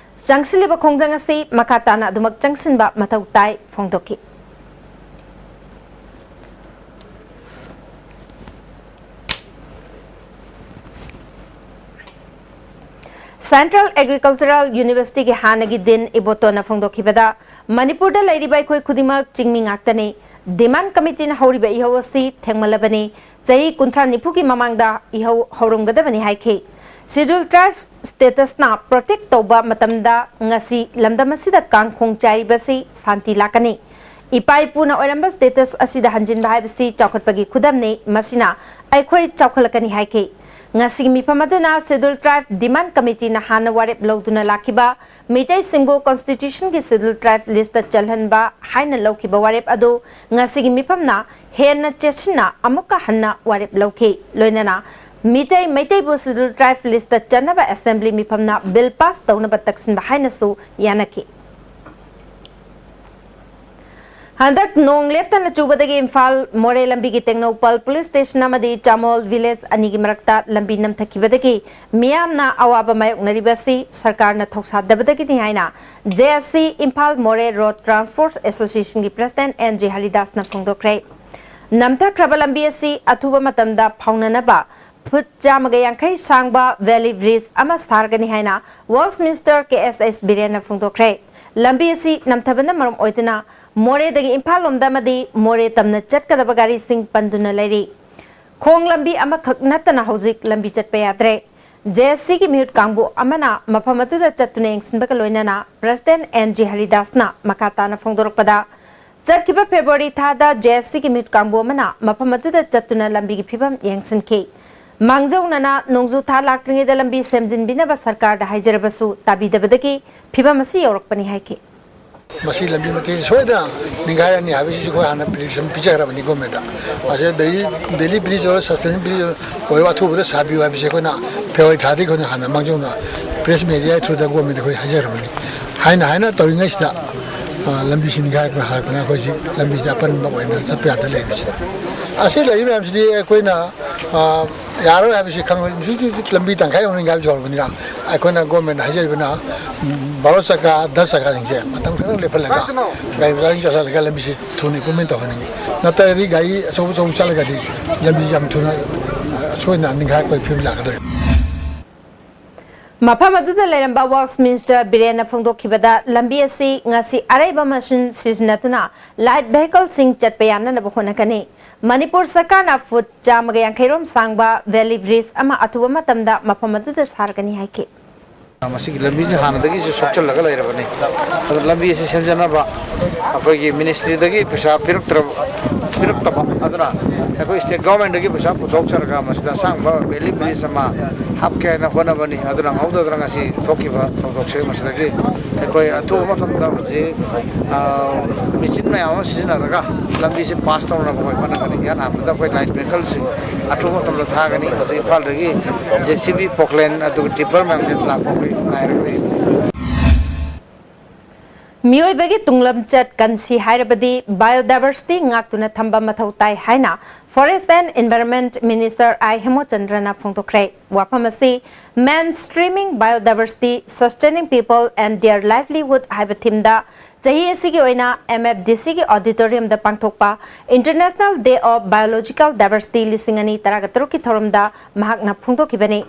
ꯆꯪꯁꯤꯜꯂꯤꯕ ꯈꯣꯡꯖꯪ ꯑꯁꯤ ꯃꯈꯥ ꯇꯥꯅ ꯑꯗꯨꯃꯛ ꯆꯪꯁꯤꯟꯕ ꯃꯊꯧ ꯇꯥꯏ ꯐꯣꯡꯗꯣꯛꯈꯤ꯫ Central Agricultural Universityꯒꯤ ꯍꯥꯟꯅꯒꯤ Dean ꯏꯕꯣꯇꯣꯟꯅ ꯐꯣꯡꯗꯣꯛꯈꯤꯕꯗ, ꯃꯅꯤꯄꯨꯔꯗ ꯂꯩꯔꯤꯕ ꯑꯩꯈꯣꯏ ꯈꯨꯗꯤꯡꯃꯛ ꯆꯤꯡꯃꯤ ꯉꯥꯛꯇꯅꯤ꯫ Demand Committeeꯅ ꯍꯧꯔꯤꯕ ꯏꯍꯧ ꯑꯁꯤ ꯊꯦꯡꯃꯜꯂꯕꯅꯤ꯫ ꯆꯍꯤ ꯀꯨꯟꯊ꯭ꯔꯥ ꯅꯤꯐꯨꯒꯤ ꯃꯃꯥꯡꯗ ꯏꯍꯧ ꯍꯧꯔꯝꯒꯗꯕꯅꯤ ꯍꯥꯏꯈꯤ꯫ Scheduled Tribe statusꯅ protect ꯇꯧꯕ ꯃꯇꯝꯗ ꯉꯁꯤ ꯂꯝꯗꯝ ꯑꯁꯤꯗ ꯀꯥꯡꯈꯣꯡ ꯆꯥꯏꯔꯤꯕꯁꯤ ꯁꯥꯟꯇꯤ ꯂꯥꯛꯀꯅꯤ꯫ ꯏꯄꯥ ꯏꯄꯨꯅ ꯑꯣꯏꯔꯝꯕ status ꯑꯁꯤꯗ ꯍꯟꯖꯤꯟꯕ ꯍꯥꯏꯕꯁꯤ ꯆꯥꯎꯈꯠꯄꯒꯤ ꯈꯨꯗꯝꯅꯤ꯫ ꯃꯁꯤꯅ ꯑꯩꯈꯣꯏ ꯆꯥꯎꯈꯠꯂꯛꯀꯅꯤ ꯍꯥꯏꯈꯤ꯫ ꯉꯁꯤꯒꯤ ꯃꯤꯐꯝ ꯑꯗꯨꯅ Scheduled Tribe Demand Committeeꯅ ꯍꯥꯟꯅ ꯋꯥꯔꯦꯞ ꯂꯧꯗꯨꯅ ꯂꯥꯛꯈꯤꯕ ꯃꯤꯇꯩꯁꯤꯡꯕꯨ constitutionꯒꯤ Scheduled Tribe listꯇ ꯆꯜꯍꯟꯕ ꯍꯥꯏꯅ ꯂꯧꯈꯤꯕ ꯋꯥꯔꯦꯞ ꯑꯗꯨ ꯉꯁꯤꯒꯤ ꯃꯤꯐꯝꯅ ꯍꯦꯟꯅ ꯆꯦꯠꯁꯤꯟꯅ ꯑꯃꯨꯛꯀ ꯍꯟꯅ ꯋꯥꯔꯦꯞ ꯂꯧꯈꯤ꯫ ꯂꯣꯏꯅꯅ Meitei ꯃꯩꯇꯩꯕꯨ Scheduled Tribe listꯇ ꯆꯟꯅꯕ assembly ꯃꯤꯐꯝꯅ bill pass ꯇꯧꯅꯕ ꯇꯛꯁꯤꯟꯕ ꯍꯥꯏꯅꯁꯨ ꯌꯥꯅꯈꯤ꯫ ꯍꯟꯗꯛ ꯅꯣꯡ ꯂꯦꯞꯇꯅ ꯆꯨꯕꯗꯒꯤ ꯏꯝꯐꯥꯜ ꯃꯣꯔꯦ ꯂꯝꯕꯤꯒꯤ ꯇꯦꯡꯅꯧꯄꯜ police station ꯑꯃꯗꯤ ꯆꯥꯃꯣꯜ village ꯑꯅꯤꯒꯤ ꯃꯔꯛꯇ ꯂꯝꯕꯤ ꯅꯝꯊꯈꯤꯕꯗꯒꯤ ꯃꯤꯌꯥꯝꯅ ꯑꯋꯥꯕ ꯃꯥꯌꯣꯛꯅꯔꯤꯕ ꯑꯁꯤ ꯁꯔꯀꯥꯔꯅ ꯊꯧꯁꯥꯗꯕꯗꯒꯤꯅꯤ ꯍꯥꯏꯅ J S C ꯏꯝꯐꯥꯜ ꯃꯣꯔꯦ Road Transport Associationꯒꯤ president N G ꯍꯔꯤꯗꯥꯁꯅ ꯐꯣꯡꯗꯣꯛꯈ꯭ꯔꯦ꯫ ꯅꯝꯊꯈ꯭ꯔꯕ ꯂꯝꯕꯤ ꯑꯁꯤ ꯑꯊꯨꯕ ꯃꯇꯝꯗ ꯐꯥꯎꯅꯅꯕ foot ꯆꯥꯝꯃꯒ ꯌꯥꯡꯈꯩ ꯁꯥꯡꯕ valley bridge ꯑꯃ ꯁꯥꯔꯒꯅꯤ ꯍꯥꯏꯅ Works Minister K S H ꯕꯤꯔꯦꯟꯅ ꯐꯣꯡꯗꯣꯛꯈ꯭ꯔꯦ꯫ ꯂꯝꯕꯤ ꯑꯁꯤ ꯅꯝꯊꯕꯅ ꯃꯔꯝ ꯑꯣꯏꯗꯨꯅ ꯃꯣꯔꯦꯗꯒꯤ ꯏꯝꯐꯥꯜ ꯂꯣꯝꯗ ꯑꯃꯗꯤ ꯃꯣꯔꯦ ꯇꯝꯅ ꯆꯠꯀꯗꯕ ꯒꯥꯔꯤꯁꯤꯡ ꯄꯟꯗꯨꯅ ꯂꯩꯔꯤ꯫ ꯈꯣꯡ ꯂꯝꯕꯤ ꯑꯃꯈꯛ ꯅꯠꯇꯅ ꯍꯧꯖꯤꯛ ꯂꯝꯕꯤ ꯆꯠꯄ ꯌꯥꯗ꯭ꯔꯦ꯫ J S Cꯒꯤ ꯃꯤꯍꯨꯠ ꯀꯥꯡꯕꯨ ꯑꯃꯅ ꯃꯐꯝ ꯑꯗꯨꯗ ꯆꯠꯇꯨꯅ ꯌꯦꯡꯁꯤꯟꯕꯒ ꯂꯣꯏꯅꯅ president N G ꯍꯔꯤꯗꯥꯁꯅ ꯃꯈꯥ ꯇꯥꯅ ꯐꯣꯡꯗꯣꯔꯛꯄꯗ, ꯆꯠꯈꯤꯕ February ꯊꯥꯗ J S Cꯒꯤ ꯃꯤꯍꯨꯠ ꯀꯥꯡꯕꯨ ꯑꯃꯅ ꯃꯐꯝ ꯑꯗꯨꯗ ꯆꯠꯇꯨꯅ ꯂꯝꯕꯤꯒꯤ ꯐꯤꯕꯝ ꯌꯦꯡꯁꯤꯟꯈꯤ꯫ ꯃꯥꯡꯖꯧꯅꯅ ꯅꯣꯡꯖꯨ ꯊꯥ ꯂꯥꯛꯇ꯭ꯔꯤꯉꯩꯗ ꯂꯝꯕꯤ ꯁꯦꯝꯖꯤꯟꯕꯤꯅꯕ ꯁꯔꯀꯥꯔꯗ ꯍꯥꯏꯖꯔꯕꯁꯨ ꯇꯥꯕꯤꯗꯕꯗꯒꯤ ꯐꯤꯕꯝ ꯑꯁꯤ ꯌꯧꯔꯛꯄꯅꯤ ꯍꯥꯏꯈꯤ꯫ ꯃꯁꯤ ꯂꯝꯕꯤ ꯃꯇꯦꯛꯁꯤ ꯁꯣꯏꯗꯅ ꯅꯤꯡꯈꯥꯏꯔꯅꯤ ꯍꯥꯏꯕꯁꯤꯁꯨ ꯑꯩꯈꯣꯏ ꯍꯥꯟꯅ prediction ꯄꯤꯖꯈ꯭ꯔꯕꯅꯤ governmentꯇ꯫ ꯃꯁꯤ valley, valley bridge ꯑꯣꯏꯔꯣ, suspension bridge ꯑꯣꯏꯔꯣ, ꯑꯊꯨꯕꯗ ꯁꯥꯕꯤꯌꯨ ꯍꯥꯏꯕꯁꯤ ꯑꯩꯈꯣꯏꯅ February ꯊꯥꯗꯒꯤ ꯑꯩꯈꯣꯏꯅ ꯍꯥꯟꯅ ꯃꯥꯡꯖꯧꯅ press media through ꯗ governmentꯇ ꯑꯩꯈꯣꯏ ꯍꯥꯏꯖꯈ꯭ꯔꯕꯅꯤ꯫ ꯍꯥꯏꯅ ꯍꯥꯏꯅ ꯇꯧꯔꯤꯉꯩꯁꯤꯗ, ꯑ, ꯂꯝꯕꯤꯁꯤ ꯅꯤꯡꯈꯥꯏꯔꯛꯄꯅ ꯍꯥꯜꯂꯛꯇꯅ ꯑꯩꯈꯣꯏꯁꯤ ꯂꯝꯕꯤꯁꯤꯗ ꯑꯄꯟꯕ ꯑꯣꯏꯅ ꯆꯠꯄ ꯌꯥꯗ ꯂꯩꯔꯤꯕꯁꯤꯅꯤ꯫ ꯑꯁꯤ ꯂꯩꯔꯤ ꯃꯌꯥꯝꯁꯤꯗꯤ ꯑꯩꯈꯣꯏꯅ, ꯑ, ꯌꯥꯔꯣꯏ ꯍꯥꯏꯕꯁꯤ ꯈꯪꯕ, ꯍꯧꯖꯤꯛ ꯍꯧꯖꯤꯛ ꯂꯝꯕꯤ ꯇꯪꯈꯥꯏ ꯌꯧꯅ ꯅꯤꯡꯈꯥꯏꯕꯁꯨ ꯍꯧꯔꯕꯅꯤꯅ ꯑꯩꯈꯣꯏꯅ governmentꯇ ꯍꯥꯏꯖꯔꯤꯕꯅ, ꯎꯝ, ꯕꯥꯔꯣ ꯆꯀꯥ, ꯗꯁ ꯆꯀꯥꯁꯤꯡꯁꯦ ꯃꯇꯝ ꯈꯔ ꯂꯦꯞꯍꯜꯂꯒ ꯒꯥꯔꯤ ꯃꯆꯥꯁꯤꯡ ꯆꯠꯍꯜꯂꯒ ꯂꯝꯕꯤꯁꯤ ꯊꯨꯅ improvement ꯇꯧꯍꯟꯅꯤꯡꯉꯤ꯫ ꯅꯠꯇ꯭ꯔꯒꯗꯤ ꯒꯥꯔꯤ ꯑꯆꯧꯕ ꯑꯆꯧꯕ ꯆꯠꯂꯒꯗꯤ ꯂꯝꯕꯤ ꯌꯥꯝ ꯊꯨꯅ, ꯑ, ꯑꯁꯣꯏꯗꯅ ꯅꯤꯡꯈꯥꯏꯔꯛꯄꯒꯤ ꯐꯤꯕꯝ ꯂꯥꯛꯀꯗꯧꯔꯤ꯫ ꯃꯐꯝ ꯑꯗꯨꯗ ꯂꯩꯔꯝꯕ Works Minister ꯕꯤꯔꯦꯟꯅ ꯐꯣꯡꯗꯣꯛꯈꯤꯕꯗ, ꯂꯝꯕꯤ ꯑꯁꯤ ꯉꯁꯤ ꯑꯔꯩꯕ ꯃꯁꯤꯟ ꯁꯤꯖꯤꯟꯅꯗꯨꯅ light vehicleꯁꯤꯡ ꯆꯠꯄ ꯌꯥꯅꯅꯕ ꯍꯣꯠꯅꯒꯅꯤ꯫ ꯃꯅꯤꯄꯨꯔ ꯁꯔꯀꯥꯔꯅ ꯐꯨꯠ ꯆꯥꯝꯃꯒ ꯌꯥꯡꯈꯩ ꯔꯣꯝ ꯁꯥꯡꯕ valley bridge ꯑꯃ ꯑꯊꯨꯕ ꯃꯇꯝꯗ ꯃꯐꯝ ꯑꯗꯨꯗ ꯁꯥꯔꯒꯅꯤ ꯍꯥꯏꯈꯤ꯫ ꯃꯁꯤꯒꯤ ꯂꯝꯕꯤꯁꯤ ꯍꯥꯟꯅꯗꯒꯤꯁꯨ ꯁꯣꯛꯆꯜꯂꯒ ꯂꯩꯔꯕꯅꯤ꯫ ꯑꯗꯨ ꯂꯝꯕꯤ ꯑꯁꯤ ꯁꯦꯝꯖꯅꯕ ꯑꯩꯈꯣꯏꯒꯤ ministryꯗꯒꯤ ꯄꯩꯁꯥ ꯄꯤꯔꯛꯇ꯭ꯔꯕ ꯄꯤꯔꯛꯇꯕ ꯑꯗꯨꯅ ꯑꯩꯈꯣꯏ state governmentꯗꯒꯤ ꯄꯩꯁꯥ ꯄꯨꯊꯣꯛꯆꯔꯒ ꯃꯁꯤꯗ ꯑꯁꯥꯡꯕ valley bridge ꯑꯃ ꯍꯥꯞꯀꯦ ꯍꯥꯏꯅ ꯍꯣꯠꯅꯕꯅꯤ꯫ ꯑꯗꯨ ꯅꯪꯍꯧꯗꯗꯅ ꯉꯁꯤ ꯊꯣꯛꯈꯤꯕ ꯊꯧꯗꯣꯛꯁꯦ꯫ ꯃꯁꯤꯗꯒꯤ ꯑꯩꯈꯣꯏ ꯑꯊꯨꯕ ꯃꯇꯝꯗ ꯍꯧꯖꯤꯛ ꯃꯦꯆꯤꯟ ꯃꯌꯥꯝ ꯑꯃ ꯁꯤꯖꯤꯟꯅꯔꯒ ꯂꯝꯕꯤꯁꯦ pass ꯇꯧꯅꯕ ꯑꯩꯈꯣꯏ ꯍꯣꯠꯅꯒꯅꯤ꯫ ꯏꯍꯥꯟ ꯍꯥꯟꯕꯗ ꯑꯩꯈꯣꯏ light vehicleꯁꯤꯡ ꯑꯊꯨꯕ ꯃꯇꯝꯗ ꯊꯥꯒꯅꯤ꯫ ꯍꯧꯖꯤꯛ ꯏꯝꯐꯥꯜꯗꯒꯤ JCB, poclain ꯑꯗꯨꯒ tipper ꯃꯌꯥꯝꯁꯦ ꯂꯥꯛꯄ ꯑꯩꯈꯣꯏ ꯉꯥꯏꯔꯒ ꯂꯩ꯫ ꯃꯤꯑꯣꯏꯕꯒꯤ ꯇꯨꯡꯂꯝꯆꯠ ꯀꯟꯁꯤ ꯍꯥꯏꯔꯕꯗꯤ biodiversity ꯉꯥꯛꯇꯨꯅ ꯊꯝꯕ ꯃꯊꯧ ꯇꯥꯏ ꯍꯥꯏꯅ Forest and Environment Minister ꯑꯥꯏ ꯍꯦꯃꯣꯆꯟꯗ꯭ꯔꯅ ꯐꯣꯡꯗꯣꯛꯈ꯭ꯔꯦ꯫ ꯋꯥꯐꯝ ꯑꯁꯤ Mainstreaming Biodiversity, Sustaining People and Their Livelihood ꯍꯥꯏꯕ themeꯗ ꯆꯍꯤ ꯑꯁꯤꯒꯤ ꯑꯣꯏꯅ MFDCꯒꯤ auditoriumꯗ ꯄꯥꯡꯊꯣꯛꯄ International Day of Biological Diversity ꯂꯤꯁꯤꯡ ꯑꯅꯤ ꯇꯔꯥꯒ ꯇꯔꯨꯛꯀꯤ ꯊꯧꯔꯝꯗ ꯃꯍꯥꯛꯅ ꯐꯣꯡꯗꯣꯛꯈꯤꯕꯅꯤ꯫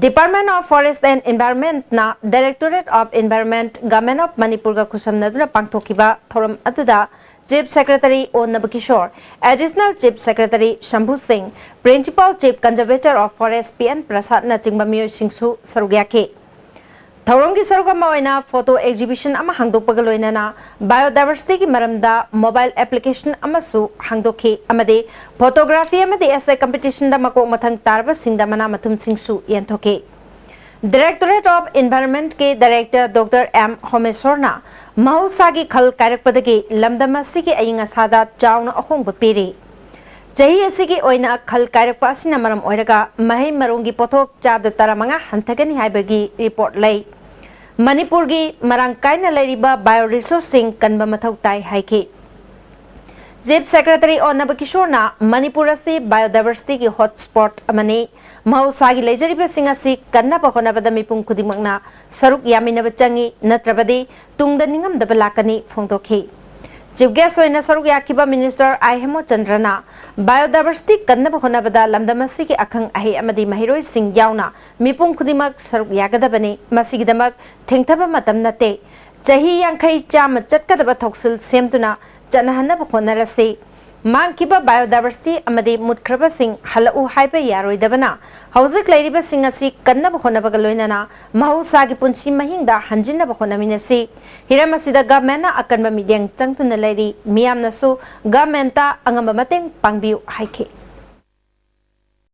Department of Forest and Environmentꯅ Directorate of Environment, Government of Manipurꯒ ꯈꯨꯠꯁꯝꯅꯗꯨꯅ ꯄꯥꯡꯊꯣꯛꯈꯤꯕ ꯊꯧꯔꯝ ꯑꯗꯨꯗ Chief Secretary ꯑꯣ ꯅꯕꯀꯤꯁꯣꯔ, Additional Chief Secretary ꯁꯝꯚꯨ ꯁꯤꯡ, Principal Chief Conservator of Forest P N ꯄ꯭ꯔꯁꯥꯗꯅꯆꯤꯡꯕ ꯃꯤꯑꯣꯏꯁꯤꯡꯁꯨ ꯁꯔꯨꯛ ꯌꯥꯈꯤ꯫ ꯊꯧꯔꯝꯒꯤ ꯁꯔꯨꯛ ꯑꯃ ꯑꯣꯏꯅ photo exhibition ꯑꯃ ꯍꯥꯡꯗꯣꯛꯄꯒ ꯂꯣꯏꯅꯅ biodiversityꯒꯤ ꯃꯔꯝꯗ mobile application ꯑꯃꯁꯨ ꯍꯥꯡꯗꯣꯛꯈꯤ ꯑꯃꯗꯤ photography ꯑꯃꯗꯤ essay competitionꯗ ꯃꯀꯣꯛ ꯃꯊꯪ ꯇꯥꯔꯕꯁꯤꯡꯗ ꯃꯅꯥ ꯃꯊꯨꯝꯁꯤꯡꯁꯨ ꯌꯦꯟꯊꯣꯛꯈꯤ꯫ Directorate of Environmentꯀꯤ Director Doctor ꯑꯦꯝ ꯍꯣꯃꯦꯁꯣꯔꯅ ꯃꯍꯧꯁꯥꯒꯤ ꯈꯜ ꯀꯥꯏꯔꯛꯄꯗꯒꯤ ꯂꯝꯗꯝ ꯑꯁꯤꯒꯤ ꯑꯏꯪ ꯑꯁꯥꯗ ꯆꯥꯎꯅ ꯑꯍꯣꯡꯕ ꯄꯤꯔꯤ꯫ ꯆꯍꯤ ꯑꯁꯤꯒꯤ ꯑꯣꯏꯅ ꯈꯜ ꯀꯥꯏꯔꯛꯄ ꯑꯁꯤꯅ ꯃꯔꯝ ꯑꯣꯏꯔꯒ ꯃꯍꯩ ꯃꯔꯣꯡꯒꯤ ꯄꯣꯠꯊꯣꯛ ꯆꯥꯗ ꯇꯔꯥꯃꯉꯥ ꯍꯟꯊꯒꯅꯤ ꯍꯥꯏꯕꯒꯤ report ꯂꯩ꯫ ꯃꯅꯤꯄꯨꯔꯒꯤ ꯃꯔꯥꯡ ꯀꯥꯏꯅ ꯂꯩꯔꯤꯕ bioresourceꯁꯤꯡ ꯀꯟꯕ ꯃꯊꯧ ꯇꯥꯏ ꯍꯥꯏꯈꯤ꯫ Chief Secretary ꯑꯣ ꯅꯕꯀꯤꯁꯣꯔꯅ ꯃꯅꯤꯄꯨꯔ ꯑꯁꯤ biodiversityꯒꯤ hotspot ꯑꯃꯅꯤ꯫ ꯃꯍꯧꯁꯥꯒꯤ ꯂꯩꯖꯔꯤꯕꯁꯤꯡ ꯑꯁꯤ ꯀꯟꯅꯕ ꯍꯣꯠꯅꯕꯗ ꯃꯤꯄꯨꯝ ꯈꯨꯗꯤꯡꯃꯛꯅ ꯁꯔꯨꯛ ꯌꯥꯃꯤꯟꯅꯕ ꯆꯪꯏ, ꯅꯠꯇ꯭ꯔꯕꯗꯤ ꯇꯨꯡꯗ ꯅꯤꯡꯉꯝꯗꯕ ꯂꯥꯛꯀꯅꯤ ꯐꯣꯡꯗꯣꯛꯈꯤ꯫ Chief Guest ꯑꯣꯏꯅ ꯁꯔꯨꯛ ꯌꯥꯈꯤꯕ Minister ꯑꯥꯏ ꯍꯦꯃꯣꯆꯟꯗ꯭ꯔꯅ Biodiversity ꯀꯟꯅꯕ ꯍꯣꯠꯅꯕꯗ ꯂꯝꯗꯝ ꯑꯁꯤꯒꯤ ꯑꯈꯪ ꯑꯍꯩ ꯑꯃꯗꯤ ꯃꯍꯩꯔꯣꯏꯁꯤꯡ ꯌꯥꯎꯅ ꯃꯤꯄꯨꯝ ꯈꯨꯗꯤꯡꯃꯛ ꯁꯔꯨꯛ ꯌꯥꯒꯗꯕꯅꯤ꯫ ꯃꯁꯤꯒꯤꯗꯃꯛ ꯊꯦꯡꯊꯕ ꯃꯇꯝ ꯅꯠꯇꯦ꯫ ꯆꯍꯤ ꯌꯥꯡꯈꯩ ꯆꯥꯝꯃ ꯆꯠꯀꯗꯕ ꯊꯧꯁꯤꯜ ꯁꯦꯝꯗꯨꯅ ꯆꯠꯅꯍꯟꯅꯕ ꯍꯣꯠꯅꯔꯁꯤ꯫ ꯃꯥꯡꯈꯤꯕ biodiversity ꯑꯃꯗꯤ ꯃꯨꯠꯈ꯭ꯔꯕꯁꯤꯡ ꯍꯜꯂꯛꯎ ꯍꯥꯏꯕ ꯌꯥꯔꯣꯏꯗꯕꯅ ꯍꯧꯖꯤꯛ ꯂꯩꯔꯤꯕꯁꯤꯡ ꯑꯁꯤ ꯀꯟꯅꯕ ꯍꯣꯠꯅꯕꯒ ꯂꯣꯏꯅꯅ ꯃꯍꯧꯁꯥꯒꯤ ꯄꯨꯟꯁꯤ ꯃꯍꯤꯡꯗ ꯍꯟꯖꯤꯟꯅꯕ ꯍꯣꯠꯅꯃꯤꯟꯅꯁꯤ꯫ ꯍꯤꯔꯝ ꯑꯁꯤꯗ governmentꯅ ꯑꯀꯟꯕ ꯃꯤꯠꯌꯦꯡ ꯆꯪꯗꯨꯅ ꯂꯩꯔꯤ꯫ ꯃꯤꯌꯥꯝꯅꯁꯨ governmentꯇ ꯑꯉꯝꯕ ꯃꯇꯦꯡ ꯄꯥꯡꯕꯤꯌꯨ ꯍꯥꯏꯈꯤ꯫